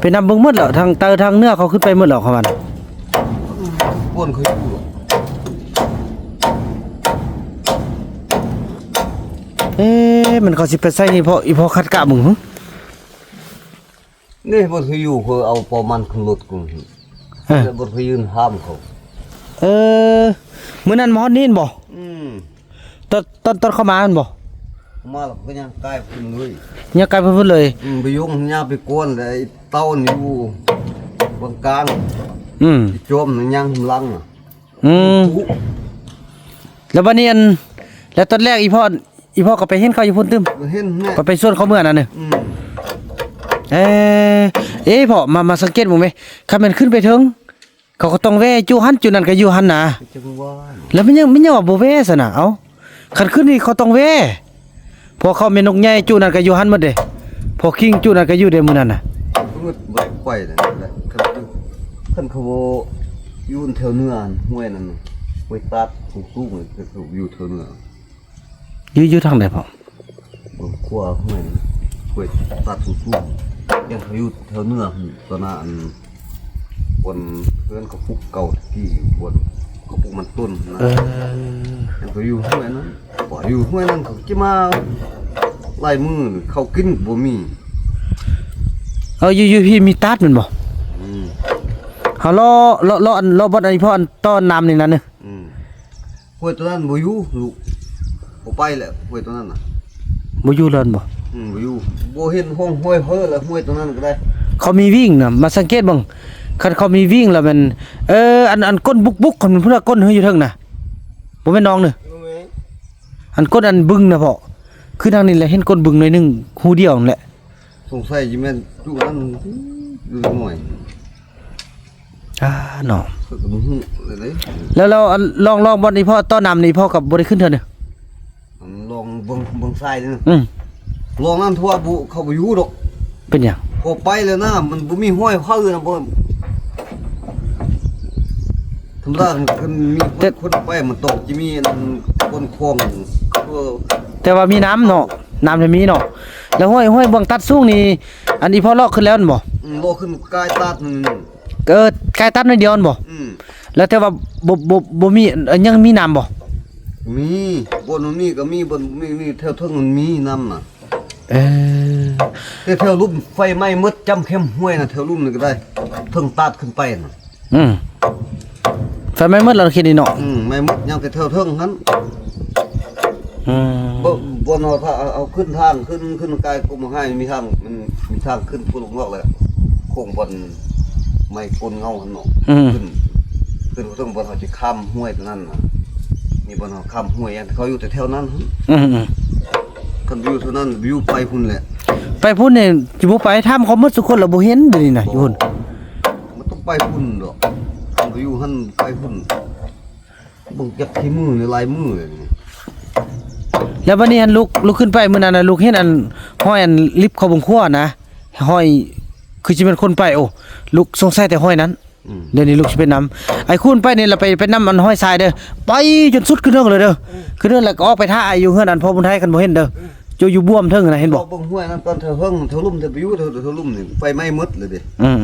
ໄປນຳເບິ່ງໝົດແລ້ວ ທາງໃຕ້ທາງເໜືອເຂົາຂຶ້ນໄປໝົດແລ້ວເຂົາວ່າ. ອືມ ບ່ອນເຂົາຢູ່. ເອ ມັນເຂົາຊິໄປໃສນີ້ພໍ່ ອີ່ພໍ່ຄັດກະເບິ່ງ. ນີ້ບໍ່ຖືຢູ່ ເຂົາເອົາປອມມັນຂຶ້ນລົດກູ. ເອີ ແລ້ວບໍ່ຖືຢືນຫ້າມເຂົາ. ເອີ ມື້ນັ້ນມາຮອດນີ້ແມ່ນບໍ່? ອືມ ຕອນ ຕອນ ຕອນເຂົ້າມາແມ່ນບໍ່? ມາແລ້ວກໍຍ່າງກາຍໄປພຸ້ນເລີຍ. ຍ່າງກາຍໄປພຸ້ນເລີຍ. ອືມ ໄປຍົງຍ່າງໄປກວນ ແລ້ວໄອ້ເຕົ້ານີ້ຢູ່ເບື້ອງກາງ. ອືມ ໄອ້ໂຈມນີ້ຍ່າງນຳຫຼັງ. ອືມ ແລ້ວບັດນີ້ອັນ ແລ້ວຕອນແລກອີ່ພໍ່ ອີ່ພໍ່ກໍໄປເຫັນເຂົາຢູ່ພຸ້ນຕື່ມ? ເຫັນແຫຼະ ກໍໄປຊວນເຂົາເມືອນັ້ນ. ອືມ ເອ ເອ ພໍ່ ມາ ມາສັງເກດເບິ່ງແມ ຄັນແມ່ນຂຶ້ນໄປເທິງ ເຂົາກໍຕ້ອງແວ່ຈຸຫັ້ນຈຸນັ້ນກໍຢູ່ຫັ້ນນະ. ຈັ່ງວ່າ ແລ້ວມັນຍັງ ມັນຍັງວ່າບໍ່ແວ່ຊັ້ນນະ. ເອົ້າ ຄັນຂຶ້ນນີ້ເຂົາຕ້ອງແວ່ ເພາະເຂົາແມ່ນົກໃຫຍ່ຈຸນັ້ນກໍຢູ່ຫັ້ນໝົດເດ້ ພໍ່ຄິງຈຸນັ້ນກໍຢູ່ເດ້ມື້ນັ້ນນະ. ບໍ່ໄປແລ້ວ ຄັນ ຄັນເຂົາຢູ່ແຖວເໜືອຫ້ວຍນັ້ນ ຫ້ວຍຕາດສູງໆ ຢູ່ແຖວເໜືອ. ຢູ່ ຢູ່ທາງໃດພໍ່? ເບື້ອງຂວາຫ້ວຍ ຫ້ວຍຕັດສູງໆ ຍັງເຂົາຢູ່ແຖວເໜືອພຸ້ນ ຕອນນັ້ນ ອັນ ບ່ອນເຮືອນເຂົາປຸກເກົ່າຕະກີ້ ບ່ອນເຂົາປຸກມັນຕົ້ນນະ. ເອີ ຍັງເຂົາຢູ່ຫ້ວຍນັ້ນ ວ່າຢູ່ຫ້ວຍນັ້ນ ເຂົາຊິມາຫຼາຍມື້ ເຂົ້າກິນບໍ່ມີ. ເອີ ຢູ່ ຢູ່ພີ້ມີຕາດແມ່ນບໍ່? ອືມ ເຮົາເລາະ ເລາະ ເລາະ ອັນ ເລາະບ່ອນອັນນີ້ພໍ່ ອັນຕໍ່ນ້ຳນີ້ນະ. ອືມ ຫ້ວຍຕົວນັ້ນບໍ່ຢູ່ລູກ ບໍ່ໄປແລ້ວ ຫ້ວຍຕົວນັ້ນນະ. ບໍ່ຢູ່ແລ້ວແມ່ນບໍ່? ອືມ ບໍ່ຢູ່ ບໍ່ເຫັນຮ່ອງຮອຍເຮີແລ້ວ ຫ້ວຍຕົວນັ້ນກໍໄດ້. ເຂົາມີວິ່ງນະ ມາສັງເກດເບິ່ງ ຄັນເຂົາມີວິ່ງແລ້ວແມ່ນ ເອີ ອັນ ອັນກົ້ນບຸກໆ ຄັນເພິ່ນວ່າກົ້ນເຮີຢູ່ເທິງນະ ບໍ່ແມ່ນນ້ອງເນີ. ບໍ່ແມ່ນ ອັນກົ້ນອັນບຶງນະພໍ່ ຄືທາງນີ້ແຫຼະ ເຫັນກົ້ນບຶງໜ້ອຍໜຶ່ງ ຮູດຽວນັ້ນແຫຼະ. ສົງໄສຊິແມ່ນຈຸນັ້ນຢູ່ໜ້ອຍ. ອ່າເນາະ ຂ້ອຍກໍບໍ່ຮູ້ເລີຍເດ້. ແລ້ວ ແລ້ວອັນລ່ອງ ລ່ອງບ່ອນນີ້ພໍ່ ຕໍ່ນ້ຳນີ້ພໍ່ກໍບໍ່ໄດ້ຂຶ້ນເທື່ອເນີ? ອັນລ່ອງເບິ່ງ ເບິ່ງຊາຍນີ້ນະ. ອືມ ລ່ອງນັ້ນທົ່ວບໍ່ ເຂົາບໍ່ຢູ່ດອກ. ເປັນຫຍັງ? ພໍໄປແລ້ວນະ ມັນບໍ່ມີຮອຍເພີນະ ບໍ່ ທຳມະດາຄັນມີຄົນໄປ ມັນຕ້ອງຈະມີອັນຄົນຂອງ. ແຕ່ວ່າມີນ້ຳເນາະ ນ້ຳນີ້ມີເນາະ. ແລ້ວຫ້ວຍ ຫ້ວຍເບື້ອງຕັດສູງນີ້ ອັນອີ່ພໍ່ເລາະຂຶ້ນແລ້ວແມ່ນບໍ່? ອືມ ເລາະຂຶ້ນກາຍຕາດນັ້ນ. ເອີ ກາຍຕັດໜ້ອຍດຽວແມ່ນບໍ່? ອືມ ແລ້ວແຕ່ວ່າບໍ່ ບໍ່ ບໍ່ມີ ຍັງມີນ້ຳບໍ່? ມີ ບ່ອນມັນມີກໍມີ ບ່ອນບໍ່ມີ ມີແຖວເທິງມັນມີນ້ຳນະ. ເອີ ແຕ່ແຖວລຸ່ມໄຟໄໝ້ໝົດ ຈ້ຳແຄມຫ້ວຍນະ ແຖວລຸ່ມນີ້ກໍໄດ້ ເທິງຕາດຂຶ້ນໄປນະ. ອືມ ໄຟໄໝ້ໝົດແລ້ວເຂດນີ້ເນາະ. ອືມ ໄໝ້ໝົດ ຍັງແຕ່ແຖວເທິງຫັ້ນ. ອືມ ບໍ່ ບໍ່ເນາະ ຖ້າເອົາຂຶ້ນທາງ ຂຶ້ນ ຂຶ້ນກາຍກົມໄຮ ມີທາງ ມັນມີທາງຂຶ້ນພຸ້ນອອກແລ້ວ ໂຄ້ງບ່ອນໄມ້ກົນເງົາຫັ້ນເນາະ. ອືມ ຂຶ້ນ ຂຶ້ນເທິງບ່ອນເຮົາຊິຂ້າມຫ້ວຍຕົວນັ້ນນະ ມີບ່ອນເຮົາຂ້າມຫ້ວຍ ເຂົາຢູ່ແຕ່ແຖວນັ້ນ. ອືມໆ ຄັນຢູ່ເທົ່ານັ້ນ ຢູ່ໄປພຸ້ນແຫຼະ. ໄປພຸ້ນນີ້ຊິບໍ່ໄປ ຖາມເຂົາໝົດທຸກຄົນລະ ບໍ່ເຫັນດຽວນີ້ນະ ຢູ່ພຸ້ນ. ມັນຕ້ອງໄປພຸ້ນດອກ ຄັນຢູ່ຫັ້ນໄປພຸ້ນ ເບິ່ງຈັກທີ່ມື້ນີ້ຫຼາຍມື້ແລ້ວນີ້. ແລ້ວບັດນີ້ຫັ້ນ ລູກ ລູກຂຶ້ນໄປມື້ນັ້ນນະ ລູກເຫັນອັນ ຮອຍອັນລິບເຂົ້າເບິ່ງຄົວນະ ຮອຍຄືຊິແມ່ນຄົນໄປ. ໂອ້ ລູກສົງໄສແຕ່ຮອຍນັ້ນ. ອືມ ດຽວນີ້ລູກຊິໄປນຳ ໄອ້ຄູນໄປນີ້ລະ ໄປ ໄປນຳອັນຮອຍຊາຍເດີ ໄປຈົນສຸດຂຶ້ນເທິງເລີຍເດີ. ອືມ ຂຶ້ນເທິງແລ້ວກໍອອກໄປຖ້າອ້າຍຢູ່ເຮືອນອັນພໍ່ບຸນໄທ ຄັນບໍ່ເຫັນເດີ. ອືມ ເຈົ້າຢູ່ບວມເທິງຫັ້ນນະ ເຫັນບໍ່? ເບິ່ງຫ້ວຍນັ້ນກ່ອນ ເທິງເທິງ ເທິງລຸ່ມ ເທິງໄປຢູ່ເທິງ ເທິງລຸ່ມນີ້ໄຟໄໝ້ໝົດເລີຍເດ້. ອືມ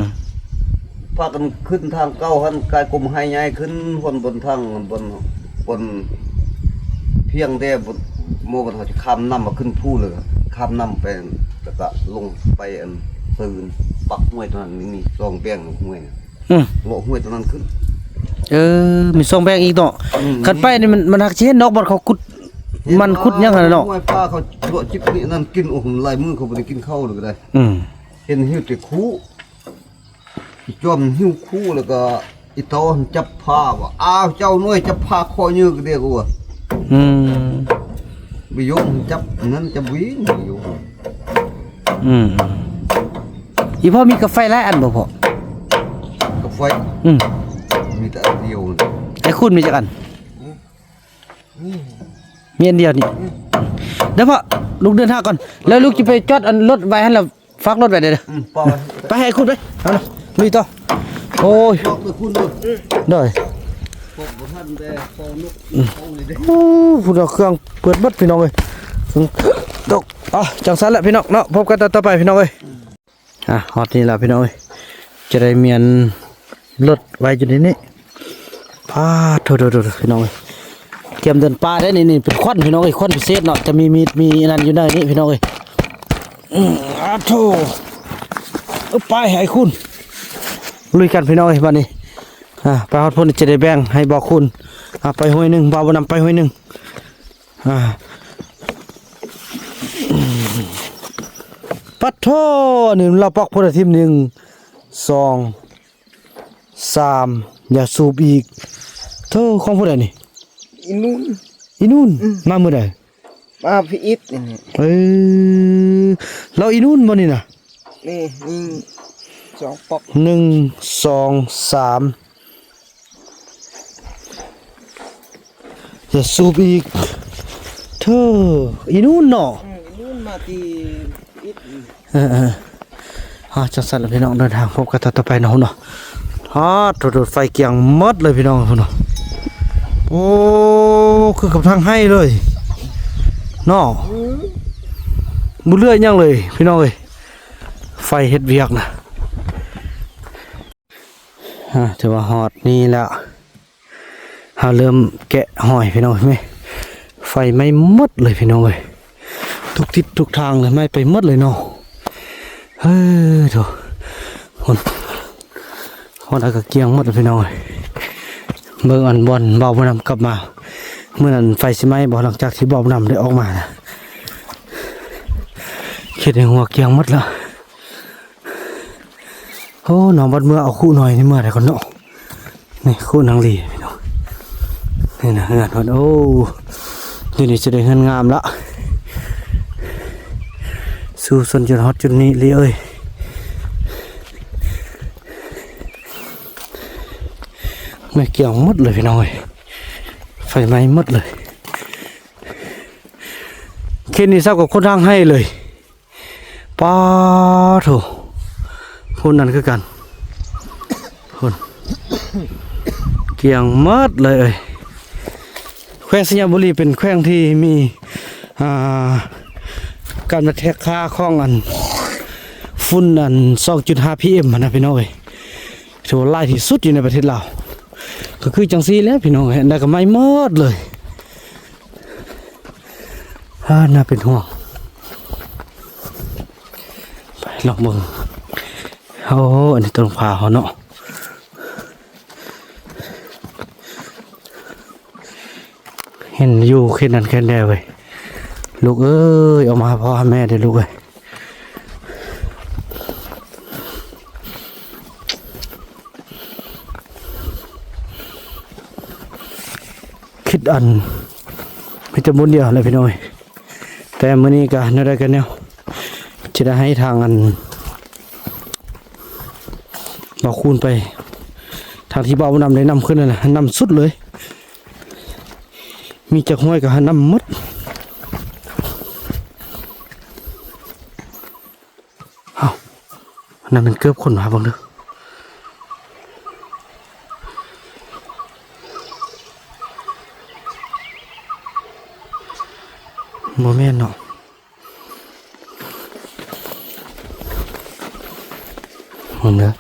ພາກັນຂຶ້ນທາງເກົ່າຫັ້ນ ກາຍກົມໄຮໃຫຍ່ຂຶ້ນ ບ່ອນ ບ່ອນທາງ ບ່ອນ ບ່ອນພຽງແຕ່ ໝໍ່ ບ່ອນເຮົາຈະຂ້າມນ້ຳມາຂຶ້ນພູເລີຍ ຂ້າມນ້ຳໄປ ແລ້ວກະລົງໄປອັນ ຕື່ນ ປາກຫ້ວຍຕົວນັ້ນ ມີ ມີຊ່ອງແບ່ງຫ້ວຍ. ອືມ ເລາະຫ້ວຍຕົວນັ້ນຂຶ້ນ. ເອີ ມີຊ່ອງແບ່ງອີກເນາະ. ອືມ ຄັນໄປນີ້ມັນ ມັນຮັກຊິເຫັນດອກ ບ່ອນເຂົາຂຸດ ມັນຂຸດຫຍັງຫັ້ນນະເນາະ. ຫ້ວຍປາເຂົາເລາະຈິກນີ້ນັ້ນກິນ. ໂອ້ ຫຼາຍມື້ເຂົາບໍ່ໄດ້ກິນເຂົ້າເລີຍກໍໄດ້. ອືມ ເຫັນຫິ້ວແຕ່ຄູ ອີຈອມຫິ້ວຄູ ແລ້ວກໍອີຕອນຈັບຜ້າວ່າ ອ້າວ ເຈົ້ານ້ອຍຈັບຜ້າຄໍເຍີກະເດກວ່າ. ອືມ ໄປຍົກຈັບນັ້ນຈັບຫວີຢູ່. ອືມ ອີພໍ່ມີກາໄຟຫຼາຍອັນບໍ່ພໍ່? ກາໄຟ? ອືມ ມີແຕ່ອັນດຽວ. ໄອ້ຄຸນມີຈັກອັນ? ອືມ ມີອັນດຽວນີ້. ອືມ ດຽວພໍ່ ລູກເດີນທາງກ່ອນ ແລ້ວລູກຈະໄປຈອດອັນລົດໄວ້ຫັ້ນ ແລ້ວຝາກລົດໄວ້ເດີ. ອືມ ໄປ ໄປໃຫ້ໄອ້ຄຸນໄປ. ເອົານະ ລຸຍຕໍ່. ໂອ້ຍ ບອກໄປຄຸນເດີ. ໂດຍ ພວກບໍ່ທັນແຕ່ພໍນົກ ອືມ ເອົາເລີຍເດ້. ໂອ້ ພຸ້ນເອົາເຄື່ອງເປີດໝົດພີ່ນ້ອງເອີຍ. ຕົກ ເອົາ ຈັ່ງຊັ້ນແຫຼະພີ່ນ້ອງເນາະ ພົບກັນຕອນຕໍ່ໄປພີ່ນ້ອງເອີຍ. ອ່ະ ຮອດນີ້ລະພີ່ນ້ອງເອີຍ ຈະໄດ້ມ້ຽນລົດໄວ້ຢູ່ໃນນີ້. ປາດໂທໆໆ ພີ່ນ້ອງເອີຍ ກຽມເດີນປ່າໄດ໋ນີ້. ນີ້ເປັນຄວັນພີ່ນ້ອງເອີຍ ຄວັນພິເສດເນາະ ຈະມີມີດ ມີອັນນັ້ນຢູ່ໃນນີ້ພີ່ນ້ອງເອີຍ. ອືມ ອາໂທ ເອົາໄປໃຫ້ຄຸນ ລຸຍກັນພີ່ນ້ອງເອີຍ. ບັດນີ້ ອ່າ ໄປຮອດພຸ້ນຈະໄດ້ແບ່ງໃຫ້ບ່າວຄູນ ອ່າ ໄປຫ້ວຍໜຶ່ງ ບ່າວບຸນນຳໄປຫ້ວຍໜຶ່ງ. ອ່າ ປັດໂທ ອັນນີ້ລາວປັກພຸ້ນລະທີມ ໜຶ່ງ ສອງ ສາມ ຢາສູບອີກ. ໂທ ຂອງຜູ້ໃດນີ້? ອີນູນ. ອີນູນ? ອືມ ມາມື້ໃດ? ມາພີ້ອິດນີ້. ເອີ ລາວອີນູນບໍ່ນີ້ນະ? ນີ້ ໜຶ່ງ ສອງ ປອກ ໜຶ່ງ ສອງ ສາມ ຢ່າສູບອີກ. ເທີ ອີນູນເນາະ. ອືມ ອີນູນມາທີ່ອິດ. ເອີໆ ອ່າ ຈັ່ງຊັ້ນລະພີ່ນ້ອງ ເດີນທາງພົບກັນຕອນຕໍ່ໄປເນາະ. ຮອດ ໂດດໆ ໄຟກຽງໝົດເລີຍພີ່ນ້ອງເນາະ. ໂອ້ ຄືກັບທາງໄຮ່ເລີຍເນາະ. ອືມ ບໍ່ເຫຼືອຫຍັງເລີຍພີ່ນ້ອງເອີຍ ໄຟເຮັດວຽກນະ. ອ່າ ຖືວ່າຮອດນີ້ແລ້ວ ເຮົາເລີ່ມແກະຫອຍພີ່ນ້ອງເອີຍ. ໄຟໄໝ້ໝົດເລີຍພີ່ນ້ອງເອີຍ ທຸກທິດທຸກທາງເລີຍ ໄໝ້ໄປໝົດເລີຍເນາະ. ເອີ ໂທ້ ຮອດ ຮອດແລ້ວກໍກຽງໝົດພີ່ນ້ອງເອີຍ. ເບິ່ງອັນບ່ອນບ່າວບຸນນຳກັບມາ ມື້ນັ້ນໄຟຊິໄໝ້ບໍ່ ຫຼັງຈາກທີ່ບ່າວບຸນນຳໄດ້ອອກມານະ ຄິດໃນຫົວກຽງໝົດແລ້ວ. ໂອ້ ນ້ອງບັດເມືອເອົາຄູ່ນ້ອຍນີ້ເມືອໄດ້ກ່ອນເນາະ. ນີ້ຄູ່ນາງລີພີ່ນ້ອງ ນີ້ນະເຮືອນເພິ່ນ. ໂອ້ ຢູ່ນີ້ຈະໄດ້ເຮືອນງາມລະ ສູ້ຊົນຈົນຮອດຈຸດນີ້ລີເອີຍ. ໄໝ້ກຽງໝົດເລີຍພີ່ນ້ອງເອີຍ ໄຟໄໝ້ໝົດເລີຍ. ເຂດນີ້ເຊົາກັບຄົນທາງໄຮ່ເລີຍ. ປາໂທ ພຸ້ນນັ້ນຄືກັນ ພຸ້ນ ກຽງໝົດເລີຍ. ແຂວງໄຊຍະບູລີເປັນແຂວງທີ່ມີ ອ່າ ການວັດແທກຄ່າຂອງອັນ ຝຸ່ນອັນ ສອງຈຸດຫ້າ ພີເອັມ ຫັ້ນນະພີ່ນ້ອງເອີຍ ຖືວ່າຫຼາຍທີ່ສຸດຢູ່ໃນປະເທດລາວ. ກໍຄືຈັ່ງຊີ້ແຫຼະພີ່ນ້ອງເອີຍ ອັນໃດກໍໄໝ້ໝົດເລີຍ. ອ່າ ໜ້າເປັນຫ່ວງ. ລອງເບິ່ງ. ໂອ້ ອັນນີ້ຕົ້ນພາວເຮົາເນາະ. ເຫັນຢູ່ເຂດນັ້ນແຂດແດ່ເວີຍ. ລູກເອີຍ ອອກມາຫາພໍ່ຫາແມ່ເດີ້ລູກເອີຍ. ຄິດອັນ ມີແຕ່ບຸນດຽວແຫຼະພີ່ນ້ອງເອີຍ. ແຕ່ມື້ນີ້ກະແນວໃດກະແນວ ຈະໄດ້ໃຫ້ທາງອັນ ບ່າວຄູນໄປ ທາງທີ່ບ່າວນຳໄດ້ນຳຂຶ້ນນັ້ນນະ ໃຫ້ນຳສຸດເລີຍ. ມີຈັກຫ້ວຍກະໃຫ້ນຳໝົດ. ເອົ້າ ອັນນັ້ນແມ່ນເກີບຄົນຫວາ ເບິ່ງເດີ້. ບໍ່ແມ່ນເນາະ. ເບິ່ງເດີ້.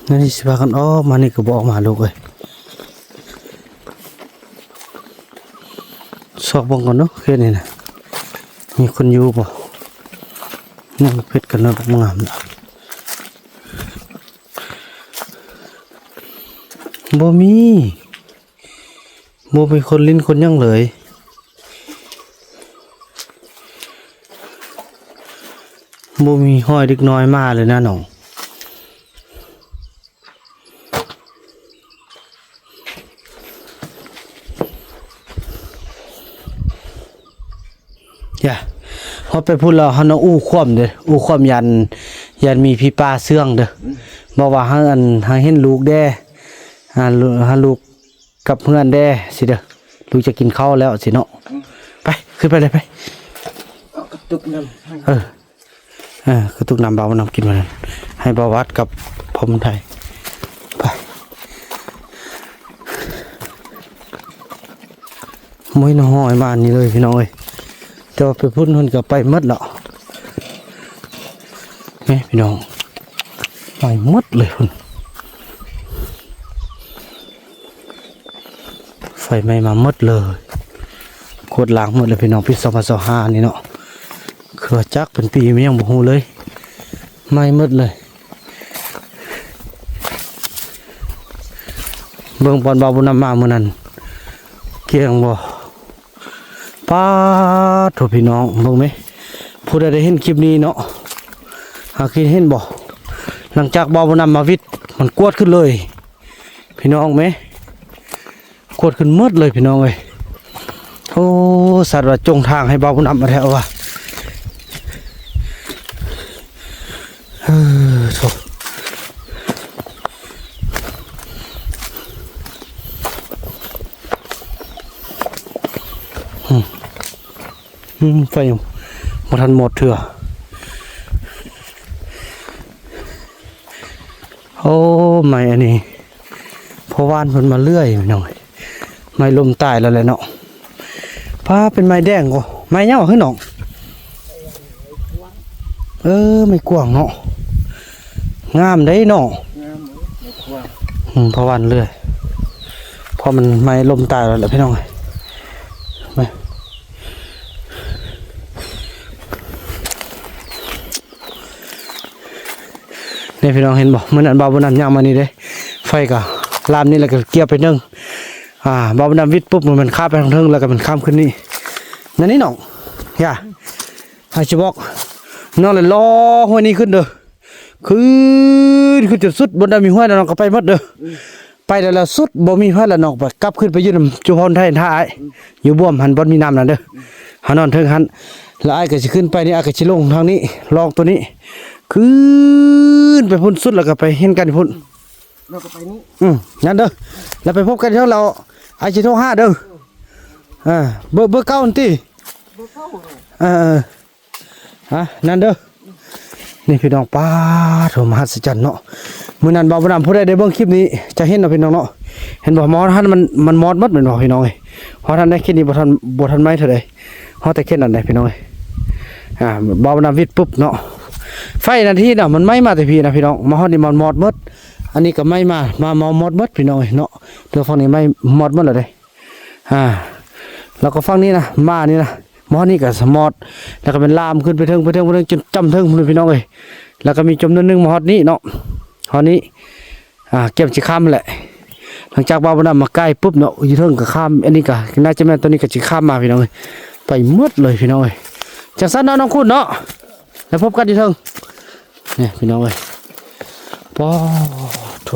ນັ້ນຊິພາກັນອອກມານີ້ກະບໍ່ອອກມາລູກເອີຍ. ຊອກເບິ່ງກ່ອນເນາະ ເຂດນີ້ນະ ມີຄົນຢູ່ບໍ່? ຍັງເພັດກັນເນາະ ງາມນະ. ບໍ່ມີ ບໍ່ມີຄົນຫຼິ້ນຄົນຫຍັງເລີຍ. ບໍ່ມີຮອຍເດັກນ້ອຍມາເລີຍນະນ້ອງ. ຢ່າ ຮອດໄປພຸ້ນແລ້ວ ເຮົານະອູ່ຄວາມເດີ້ ອູ່ຄວາມ ຢ້ານ ຢ້ານມີຜີປ່າເຊື່ອງເດີ້. ອືມ ບອກວ່າໃຫ້ອັນ ໃຫ້ເຫັນລູກແດ່ ອ່າ ໃຫ້ລູກກັບເຮືອນແດ່ຊີ້ເດີ້ ລູກຈະກິນເຂົ້າແລ້ວຊີ້ເນາະ. ອືມ ໄປ ຂຶ້ນໄປເລີຍ ໄປ. ເອົາກະຕຸກນຳ ເອີ. ເອີ ກະຕຸກນຳ ບ່າວນຳກິນມື້ນັ້ນ ໃຫ້ບ່າວວັດກັບພໍ່ບຸນໄທ ໄປ. ໂອ້ຍ ນ້ອຍມານີ້ເລີຍພີ່ນ້ອງເອີຍ ແຕ່ວ່າໄປພຸ້ນເພິ່ນກະໄປໝົດແລ້ວ ນີ້ພີ່ນ້ອງ ໄປໝົດເລີຍພຸ້ນ. ໄຟໄໝ້ມາໝົດເລີຍ ກວາດລ້າງໝົດເລີຍພີ່ນ້ອງ ປີສອງພັນຊາວຫ້ານີ້ເນາະ ຄືວ່າຈັກເປັນປີມັນຍັງບໍ່ຮູ້ເລີຍ ໄໝ້ໝົດເລີຍ. ເບິ່ງບ່ອນບ່າວບຸນນຳມາມື້ນັ້ນ ກ້ຽງບໍ່? ປາດໂທ້ ພີ່ນ້ອງເບິ່ງແມ ຜູ້ໃດໄດ້ເຫັນຄລິບນີ້ເນາະ ຫາຄິດເຫັນບໍ່? ຫຼັງຈາກບ່າວບຸນນຳມາວິດ ມັນກວດຂຶ້ນເລີຍ ພີ່ນ້ອງແມ ກວດຂຶ້ນໝົດເລີຍພີ່ນ້ອງເອີຍ. ໂອ້ ສັດວ່າຈົ່ງທາງໃຫ້ບ່າວບຸນນຳມາແທ້ວ່າ ເອີ ໂທ້. ອືມ ອືມ ໄຟຍັງບໍ່ທັນໝົດເທື່ອ. ໂອ້ ໄມ້ອັນນີ້ ພໍ່ວານເພິ່ນມາເລື່ອຍພີ່ນ້ອງ ໄມ້ລົ້ມຕາຍແລ້ວແຫຼະເນາະ. ປ້າ ເປັນໄມ້ແດງບໍ່? ໄມ້ຫຍັງຫວາ ຄືນ້ອງ? ເອີ ໄມ້ກວາງເນາະ ງາມເດ້ເນາະ. ງາມເດ້ ໄມ້ກວາງ. ອືມ ພໍ່ວານເລື່ອຍ ເພາະມັນໄມ້ລົ້ມຕາຍແລ້ວແຫຼະພີ່ນ້ອງ. ນີ້ພີ່ນ້ອງເຫັນບໍ່? ມື້ນັ້ນບ່າວບຸນນຳຍ່າງມານີ້ເດ້ ໄຟກະລາມນີ້ ແລ້ວກະກຽບໄປໜຶ່ງ ອ່າ ບ່າວບຸນນຳວິດປຸບ ມັນຂ້າມໄປທາງເທິງ ແລ້ວກະມັນຂ້າມຂຶ້ນນີ້. ນັ້ນນີ້ນ້ອງ ຢ່າ ໃຫ້ຊິບອກ ນ້ອງລະລໍຫ້ວຍນີ້ຂຶ້ນເດີ້ ຂຶ້ນ ຂຶ້ນຈົນສຸດ ບ່ອນໃດມີຫ້ວຍແລ້ວນ້ອງກະໄປໝົດເດີ້. ອືມ ໄປແລ້ວ ແລ້ວສຸດ ບໍ່ມີໃຜແລ້ວນ້ອງກະກັບຂຶ້ນໄປຢູ່ນຳຈຸພອນໄທ ຖ້າອ້າຍ ອືມ ຢູ່ບວມຫັ້ນ ບ່ອນມີນ້ຳນັ້ນເດີ້. ອືມ ເຮົານອນເທິງຫັ້ນ ແລ້ວອ້າຍກະຊິຂຶ້ນໄປນີ້ ອ້າຍກະຊິລົງທາງນີ້ ລອງໂຕນີ້ ຂຶ້ນໄປພຸ້ນສຸດ ແລ້ວກະໄປເຫັນກັນພຸ້ນ. ແລ້ວກະໄປນີ້ ອືມ ນັ້ນເດີ້ ແລ້ວໄປພົບກັນເທິງ ແລ້ວອ້າຍຊິໂທຫາເດີ້. ເອີ ເບີ ເບີເກົ້າຫັ້ນຕິ ເບີເກົ້າ ເອີ ເອີ ອ່າ ນັ້ນເດີ້. ນີ້ພີ່ນ້ອງ ປາດໂທ້ ມະຫັດສະຈັນເນາະ. ມື້ນັ້ນບ່າວບຸນນຳ ຜູ້ໃດໄດ້ເບິ່ງຄລິບນີ້ຈະເຫັນເນາະພີ່ນ້ອງເນາະ ເຫັນບໍ່? ມາຮອດຫັ້ນມັນ ມັນມອດໝົດແມ່ນບໍ່ພີ່ນ້ອງເອີຍ? ຮອດຫັ້ນໄດ້ ເຂດນີ້ບໍ່ທັນ ບໍ່ທັນໄໝ້ເທົ່າໃດ ຮອດແຕ່ເຂດນັ້ນໄດ໋ພີ່ນ້ອງເອີຍ. ອ່າ ບ່າວບຸນນຳຫວິດປຸບເນາະ ໄຟນະທີ່ນະ ມັນໄໝ້ມາແຕ່ພີ້ນະພີ່ນ້ອງ ມາຮອດນີ້ມັນມອດໝົດ. ອັນນີ້ກໍໄໝ້ມາ ມາ ມາມອດໝົດພີ່ນ້ອງເອີຍເນາະ. ແຕ່ຝັ່ງນີ້ໄໝ້ມອດໝົດແລ້ວເດ້. ອ່າ ແລ້ວກໍຝັ່ງນີ້ນະ ມານີ້ນະ ມາຮອດນີ້ກໍສະມອດ ແລ້ວກໍແມ່ນລາມຂຶ້ນໄປເທິງ ໄປເທິງ ໄປເທິງ ຈົນຈ້ຳເທິງພຸ້ນພີ່ນ້ອງເອີຍ. ແລ້ວກໍມີຈຳນວນໜຶ່ງມາຮອດນີ້ເນາະ ຮອດນີ້ ອ່າ ກຽມຊິຂ້າມແຫຼະ. ຫຼັງຈາກວ່າບໍ່ນຳມາໃກ້ປຸບເນາະ ຢູ່ເທິງກໍຂ້າມ ອັນນີ້ກໍໜ້າຈະແມ່ນ ຕົວນີ້ກໍຊິຂ້າມມາພີ່ນ້ອງເອີຍ. ໄປໝົດເລີຍພີ່ນ້ອງເອີຍ. ຈັ່ງຊັ້ນເນາະນ້ອງຄຸນເນາະ ແລ້ວພົບກັນຢູ່ເທິງ. ນີ້ພີ່ນ້ອງເອີຍ ປາດໂທ້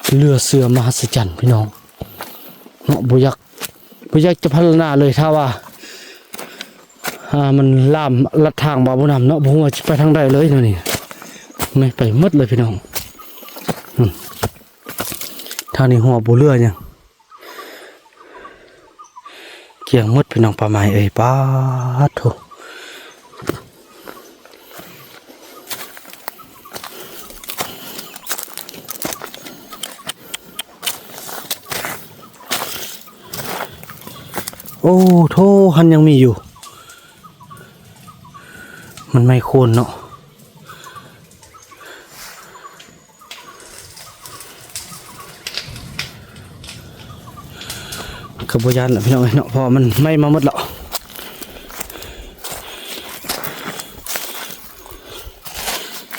ເຫຼືອເຊື່ອມະຫັດສະຈັນພີ່ນ້ອງເນາະ. ບໍ່ຢາກ ບໍ່ຢາກຈະພັນລະນາເລີຍ ຖ້າວ່າ ອ່າ ມັນລາມລັດທາງບ່າວບຸນນຳເນາະ ບໍ່ຮູ້ວ່າຊິໄປທາງໃດເລີຍແນວນີ້. ແມ່ນໄປໝົດເລີຍພີ່ນ້ອງ. ອືມ ທາງນີ້ຫົວບໍ່ເຫຼືອຫຍັງ ກ້ຽງໝົດພີ່ນ້ອງ ປ່າໄມ້ເອີຍ ປາດໂທ້. ໂອ້ໂທ້ ຫັ້ນຍັງມີຢູ່ ມັນໄມ້ໂຄ່ນເນາະ. ກໍບໍ່ຢ້ານລະພີ່ນ້ອງເອີຍເນາະ ເພາະວ່າມັນໄໝ້ມາໝົດແລ້ວ.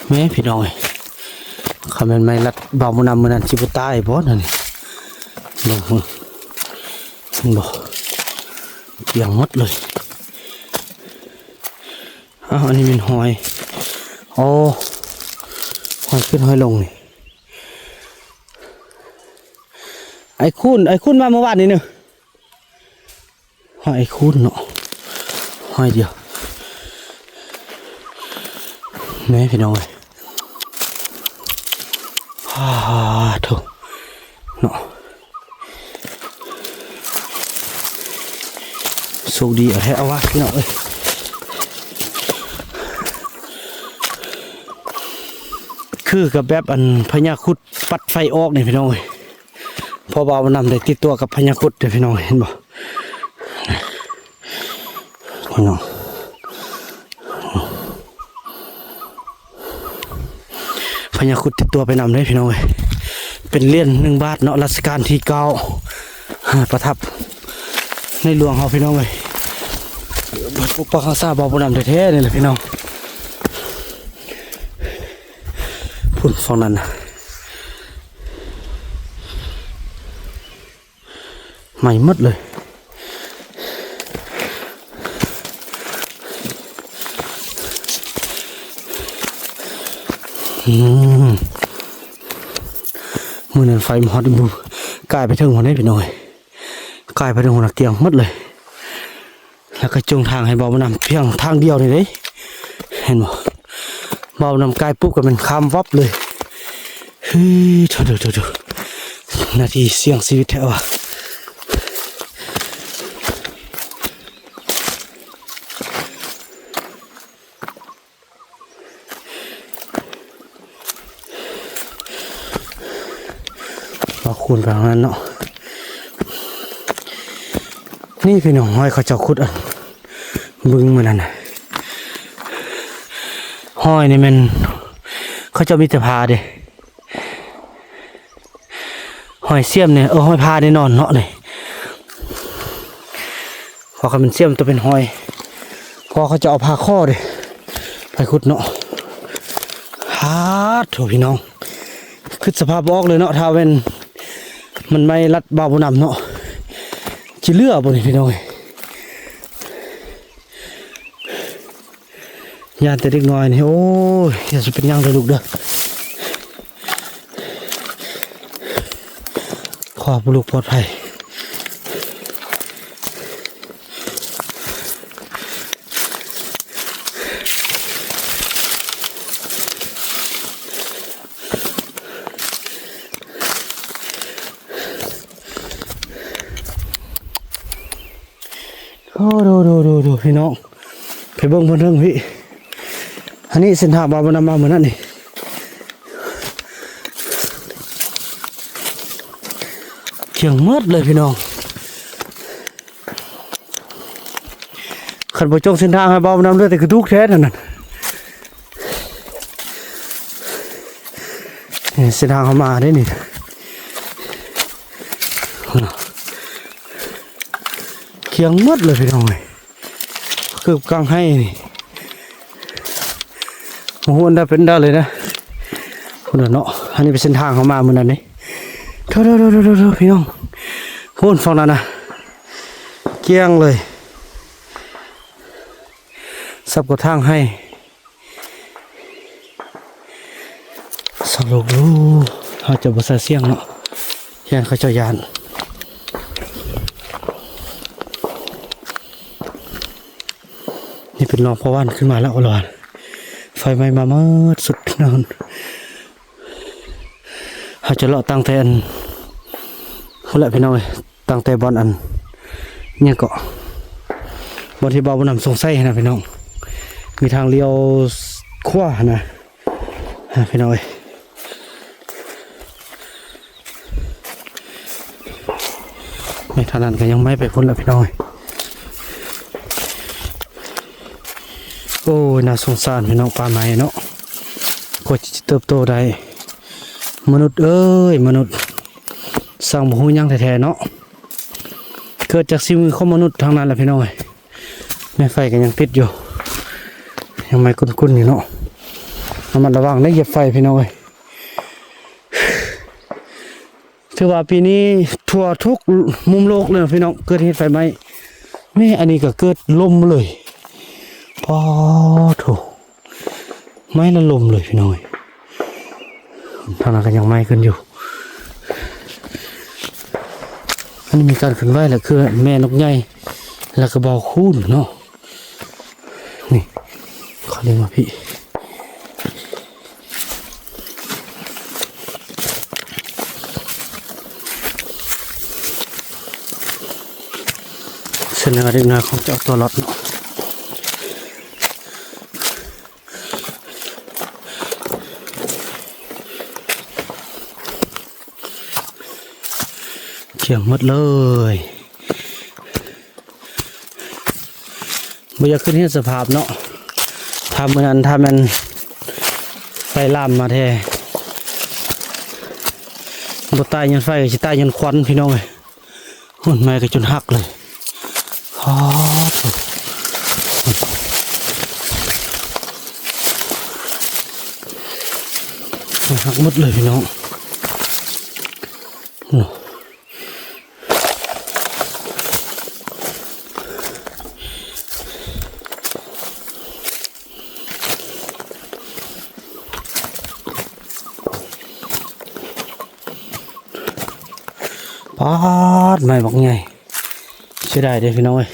ແມ່ພີ່ນ້ອງເອີຍ ຄັນແມ່ນໄມ້ລັດບ່າວບຸນນຳມື້ນັ້ນ ຊິບໍ່ຕາຍບໍ່ນັ້ນນີ້. ເບິ່ງ ເຫັນບໍ່? ກ້ຽງໝົດເລີຍ. ອ້າວ ອັນນີ້ແມ່ນຫອຍ ອໍ ຫອຍຂຶ້ນຫອຍລົງນີ້. ໄອ້ຄູນ ໄອ້ຄູນມາມື້ວານນີ້ເນີ ຫອຍໄອ້ຄູນເນາະ ຫອຍດຽວ. ແມ່ພີ່ນ້ອງເອີຍ ປາດໂທ້ ເນາະ ໂຊກດີເອົາແທ້ເອົາວ່າພີ່ນ້ອງເອີຍ. ຄືກັບແບບອັນພະຍາຄຸດປັດໄຟອອກນີ້ພີ່ນ້ອງເອີຍ ເພາະວ່າບໍ່ນຳໄດ້ຕິດຕົວກັບພະຍາຄຸດເດ້ພີ່ນ້ອງ ເຫັນບໍ່? ພີ່ນ້ອງ ພະຍາຄຸດຕິດຕົວໄປນຳເດ້ພີ່ນ້ອງເອີຍ. ເປັນຫຼຽນໜຶ່ງບາດເນາະ ລັດຊະການທີເກົ້າ ປະທັບໃນຫຼວງເຮົາພີ່ນ້ອງເອີຍ. ປົກປັກຮັກສາບ່າວບຸນນຳແທ້ໆ ນີ້ແຫຼະພີ່ນ້ອງ. ພຸ້ນຝັ່ງນັ້ນນະ ໄໝ້ໝົດເລີຍ. ອືມ ມື້ນັ້ນໄຟມາຮອດ ກາຍໄປເຖິງພຸ້ນເດ້ພີ່ນ້ອງເອີຍ ກາຍໄປເຖິງພຸ້ນນະ ກ້ຽງໝົດເລີຍ. ແລ້ວກໍຈົງທາງໃຫ້ບ່າວບຸນນຳພຽງທາງດຽວນີ້ເດ້ ເຫັນບໍ່? ບ່າວບຸນນຳກາຍປຸບກໍແມ່ນຂ້າມວັບເລີຍ. ເຮີ ໂທ້ໆໆ ນາທີສ່ຽງຊີວິດແທ້ວ່າ. ເອົາຄູນໄປທາງນັ້ນເນາະ. ນີ້ພີ່ນ້ອງ ຮອຍເຂົາເຈົ້າຂຸດອັນບຶງມື້ນັ້ນນະ. ຮອຍນີ້ແມ່ນເຂົາເຈົ້າມີແຕ່ຜາເດ້. ຮອຍຊຽມນີ້ ເອີ ຮອຍຜາແນ່ນອນເນາະນີ້. ເພາະຄັນແມ່ນຊຽມຕ້ອງເປັນຮອຍ ເພາະເຂົາຈະເອົາຜາຄໍເດ້ ໄປຂຸດເນາະ. ຫາໂທ້ ພີ່ນ້ອງ ຄິດສະພາບບໍ່ອອກເລີຍເນາະ ຖ້າແມ່ນມັນໄໝ້ລັດບ່າວບຸນນຳເນາະ ຊິເຫຼືອບໍ່ນີ້ພີ່ນ້ອງເອີຍ. ຢ້ານແຕ່ເດັກນ້ອຍນີ້ ໂອ້ຍ ຢ່າຊິເປັນຫຍັງເດີລູກເດີ ຂໍໃຫ້ລູກປອດໄພ. ໂອ້ ໂດ ໂດ ໂດ ໂດ ພີ່ນ້ອງ ໄປເບິ່ງເພິ່ນເທິງພີ້. ອັນນີ້ເສັ້ນທາງບ່າວບຸນນຳມາມື້ນັ້ນນີ້. ຂຽງໝົດເລີຍພີ່ນ້ອງ. ຄັນບໍ່ຈົ່ງເສັ້ນທາງໃຫ້ເບົານຳເລືອດ ແຕ່ກະດູກແທ້ນັ້ນນະ. ນີ້ເສັ້ນທາງເຮົາມາເດ້ນີ້ ຂຽງໝົດເລີຍພີ່ນ້ອງເອີຍ. ຄືກັງໄຫ້ນີ້ ໂອ້ໂຫ ອັນດາເປັນດາເລີຍນະ ພຸ້ນນະເນາະ. ອັນນີ້ເປັນເສັ້ນທາງເຮົາມາມື້ນັ້ນນີ້. ໂທໆໆໆ ພີ່ນ້ອງ ພຸ້ນຝັ່ງນັ້ນນະ ກ້ຽງເລີຍ ສັບກັບທາງໄຮ່. ສະຫຼຸບ ເຮົາຈະບໍ່ໃສ່ສຽງເນາະ ຢ້ານເຂົາເຈົ້າຢ້ານ. ນີ້ເປັນລອງພະວັນຂຶ້ນມາແລ້ວ ລະວັນ ໄຟໄໝ້ມາໝົດສຸດນັ້ນ. ເຮົາຈະເລາະຕັ້ງແຕ່ອັນ ພຸ້ນແຫຼະພີ່ນ້ອງເອີຍ ຕັ້ງແຕ່ບ່ອນອັນ ຫຍັງເກາະ ບ່ອນທີ່ເບົານຳສົງໄສຫັ້ນນະພີ່ນ້ອງ. ມີທາງລ້ຽວຂວາຫັ້ນນະ ອ່າ ພີ່ນ້ອງເອີຍ. ແມ່ນທາງນັ້ນກະຍັງໄໝ້ໄປພຸ້ນລະພີ່ນ້ອງເອີຍ. ໂອ້ຍ ໜ້າສົງສານພີ່ນ້ອງ ປ່າໄມ້ເນາະ ກວ່າຈະເຕີບໂຕໄດ້. ມະນຸດເອີຍ ມະນຸດ ຊ່າງບໍ່ຮູ້ຫຍັງແທ້ໆເນາະ. ເກີດຈາກສີມືຂອງມະນຸດທັງນັ້ນລະພີ່ນ້ອງເອີຍ. ແມ່ໄຟກະຍັງຕິດຢູ່ ຍັງໄໝ້ກຸ້ນໆຢູ່ເນາະ. ລະມັດລະວັງເດີ ຢຽບໄຟພີ່ນ້ອງເອີຍ. ຖືວ່າປີນີ້ທົ່ວທຸກມຸມໂລກເລີຍພີ່ນ້ອງ ເກີດເຫດໄຟໄໝ້. ແມ່ ອັນນີ້ກະເກີດລົມເລີຍ ປາໂທ້ ໄໝ້ລະລົມເລີຍພີ່ນ້ອງເອີຍ. ທາງນັ້ນກະຍັງໄໝ້ຂຶ້ນຢູ່. ອັນນີ້ມີການເຄື່ອນໄຫວລະ ຄືແມ່ນົກໃຫຍ່ ລະກະເບົາຄູນເນາະ. ນີ້ ຂໍເລຍມາພີ້ ເສັ້ນທາງເດັກນ້ອຍຂອງເຈົ້າຕົວລອດເນາະ. ຂຽງໝົດເລີຍ ບໍ່ຢາກຄິດເຫັນສະພາບເນາະ. ຖ້າມື້ນັ້ນ ຖ້າແມ່ນໄຟລາມມາແທ້ ບໍ່ຕາຍຍ້ອນໄຟ ກະຊິຕາຍຍ້ອນຄວັນພີ່ນ້ອງເອີຍ. ໂອ້ຍ ໄມ້ກະຈົນຫັກເລີຍ ປາໂທ້ ຫັກໝົດເລີຍພີ່ນ້ອງ. ປາດ ໄມ້ບັກໃຫຍ່ ເສຍດາຍເດ້ພີ່ນ້ອງເອີຍ.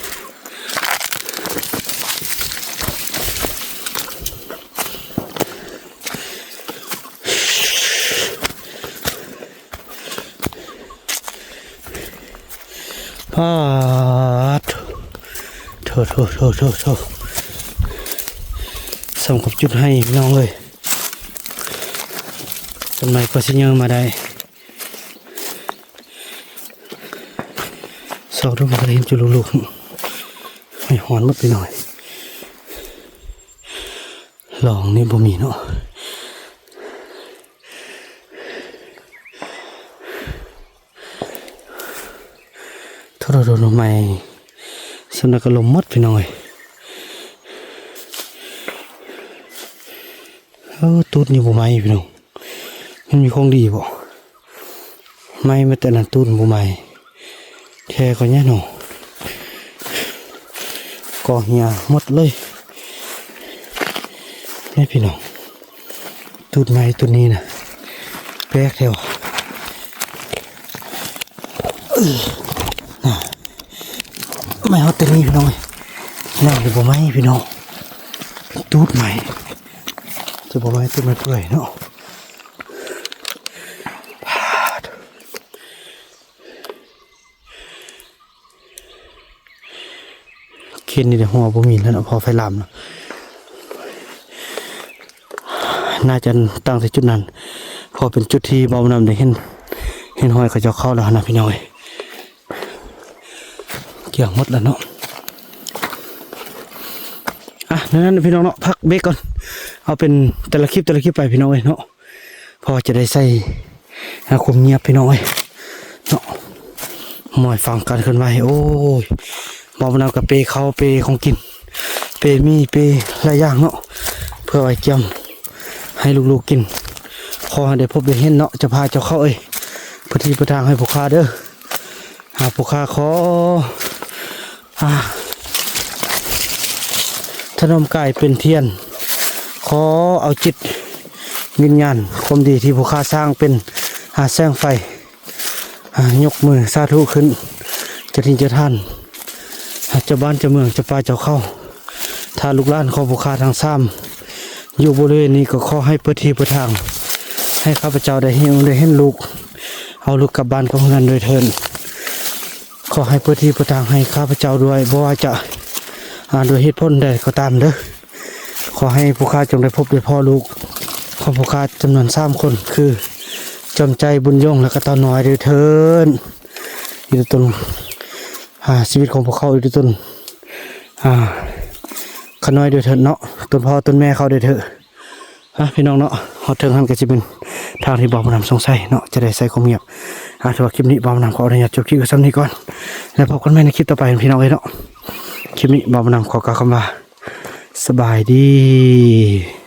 ປາດ ໂທ້ໆໆໆ ສ່ຳກັບຈຸດໄຮ່ພີ່ນ້ອງເອີຍ. ຕົ້ນໄມ້ກວ່າຊິເຍີມາໄດ້ ຊອກດູບໍ່ເຫັນຈຸດລຸກໆ ໂອ້ຍ ຮ້ອນໝົດພີ່ນ້ອງເອີຍ. ລອງນີ້ບໍ່ມີເນາະ. ໂທດໆໆ ໄມ້ສ່ຳນັ້ນກະລົມໝົດພີ່ນ້ອງເອີຍ. ເອີ ຕູດນີ້ບໍ່ໄໝ້ພີ່ນ້ອງ ມັນມີຂອງດີບໍ່? ໄໝ້ມາແຕ່ນັ້ນ ຕູດບໍ່ໄໝ້ແທ້ກະແຍະເນາະ. ກອເຫຍໝົດເລີຍ ນີ້ພີ່ນ້ອງ. ຕູດໄມ້ຕູດນີ້ນະ ແປກແທ້ຫວາ. ເອີ ນະ ໄໝ້ຮອດແຕ່ນີ້ພີ່ນ້ອງເອີຍ. ຍັງບໍ່ໄໝ້ພີ່ນ້ອງ ຕູດໄມ້ ຈະບໍ່ໄໝ້ ຕູດໄມ້ເປື່ອຍເນາະ. ເຂດນີ້ແຫຼະ ຫົວບໍ່ມີແລ້ວເນາະ ເພາະໄຟລາມເນາະ. ໜ້າຈະຕັ້ງແຕ່ຈຸດນັ້ນ ເພາະເປັນຈຸດທີ່ເບົານຳໄດ້ເຫັນ ເຫັນຮອຍເຂົາເຈົ້າເຂົ້າແລ້ວຫັ້ນນະພີ່ນ້ອງເອີຍ. ກຽງໝົດແລ້ວເນາະ. ອ່ະ ນັ້ນໆ ພີ່ນ້ອງເນາະ ພັກເບຣກກ່ອນ ເອົາເປັນແຕ່ລະຄລິບ ແຕ່ລະຄລິບໄປ ພີ່ນ້ອງເອີຍເນາະ ພໍຈະໄດ້ໃສ່ຫາຄວາມງຽບ ພີ່ນ້ອງເອີຍເນາະ. ໝອຍຟັງການເຄື່ອນໄຫວ ໂອ້ຍ ບໍ່ານຳກະເປເຂົ້າ ເປຂອງກິນ ເປໝີ່ ເປຫຼາຍຢ່າງເນາະ ເພື່ອໄວ້ກຽມໃຫ້ລູກໆກິນ. ຂໍໃຫ້ໄດ້ພົບໄດ້ເຫັນເນາະ ເຈົ້າພາເຈົ້າເຂົ້າເອີຍ ປະທີປະທາງໃຫ້ພວກຂ້າເດີ. ຫາກພວກຂ້າຂໍ ອ່າ ຖະໜົມກາຍເປັນທຽນ ຂໍເອົາຈິດວິນຍານຄວາມດີທີ່ພວກຂ້າສ້າງເປັນ ອ່າ ແສງໄຟ ອ່າ ຍົກມືສາທຸຂຶ້ນ ເຈົ້າຖິ່ນເຈົ້າຖານ ອ່າ ເຈົ້າບ້ານເຈົ້າເມືອງ ເຈົ້າປ່າເຈົ້າເຂົາ ຖ້າລູກຫຼານຂອງພວກຂ້າທັງສາມ ຢູ່ບໍລິເວນນີ້ ກໍຂໍໃຫ້ເປີດທີ່ເປີດທາງ ໃຫ້ຂ້າພະເຈົ້າໄດ້ເຫັນ ໄດ້ເຫັນລູກ ເອົາລູກກັບບ້ານກັບເຮືອນດ້ວຍເທີ້ນ. ຂໍໃຫ້ເປີດທີ່ເປີດທາງໃຫ້ຂ້າພະເຈົ້າດ້ວຍ ບໍ່ວ່າຈະ ອາ ດ້ວຍເຫດຜົນໃດກໍຕາມເດີ. ຂໍໃຫ້ພວກຂ້າຈົ່ງໄດ້ພົບໄດ້ພໍ້ລູກຂອງພວກຂ້າຈຳນວນສາມຄົນ ຄື ຈອມໃຈ, ບຸນຍົງ ແລະກະເຕົ້ານ້ອຍດ້ວຍເທີ້ນ. ອີກຕົນ ອາ ຊີວິດຂອງພວກເຂົາ ອີກຕົນ ອາ ຂ້ານ້ອຍດ້ວຍເທີ້ນເນາະ, ຕົນພໍ່ຕົນແມ່ເຂົາດ້ວຍເທີ້ນ. ອ່ະ ພີ່ນ້ອງເນາະ, ຮອດເທິງຫັ້ນກໍຊິເປັນທາງທີ່ບ່າວບຸນນຳສົງໄສເນາະ, ຈະໄດ້ໃສ່ຄວາມງຽບ. ອ່ະ ຖືວ່າຄລິບນີ້ບ່າວບຸນນຳຂໍອະນຸຍາດຈົບຄລິບໄວ້ສ່ຳນີ້ກ່ອນ ແລ້ວພົບກັນໃໝ່ໃນຄລິບຕໍ່ໄປ ພີ່ນ້ອງເອີຍເນາະ. ຄລິບນີ້ບ່າວບຸນນຳຂໍກ່າວຄຳວ່າ ສະບາຍດີ.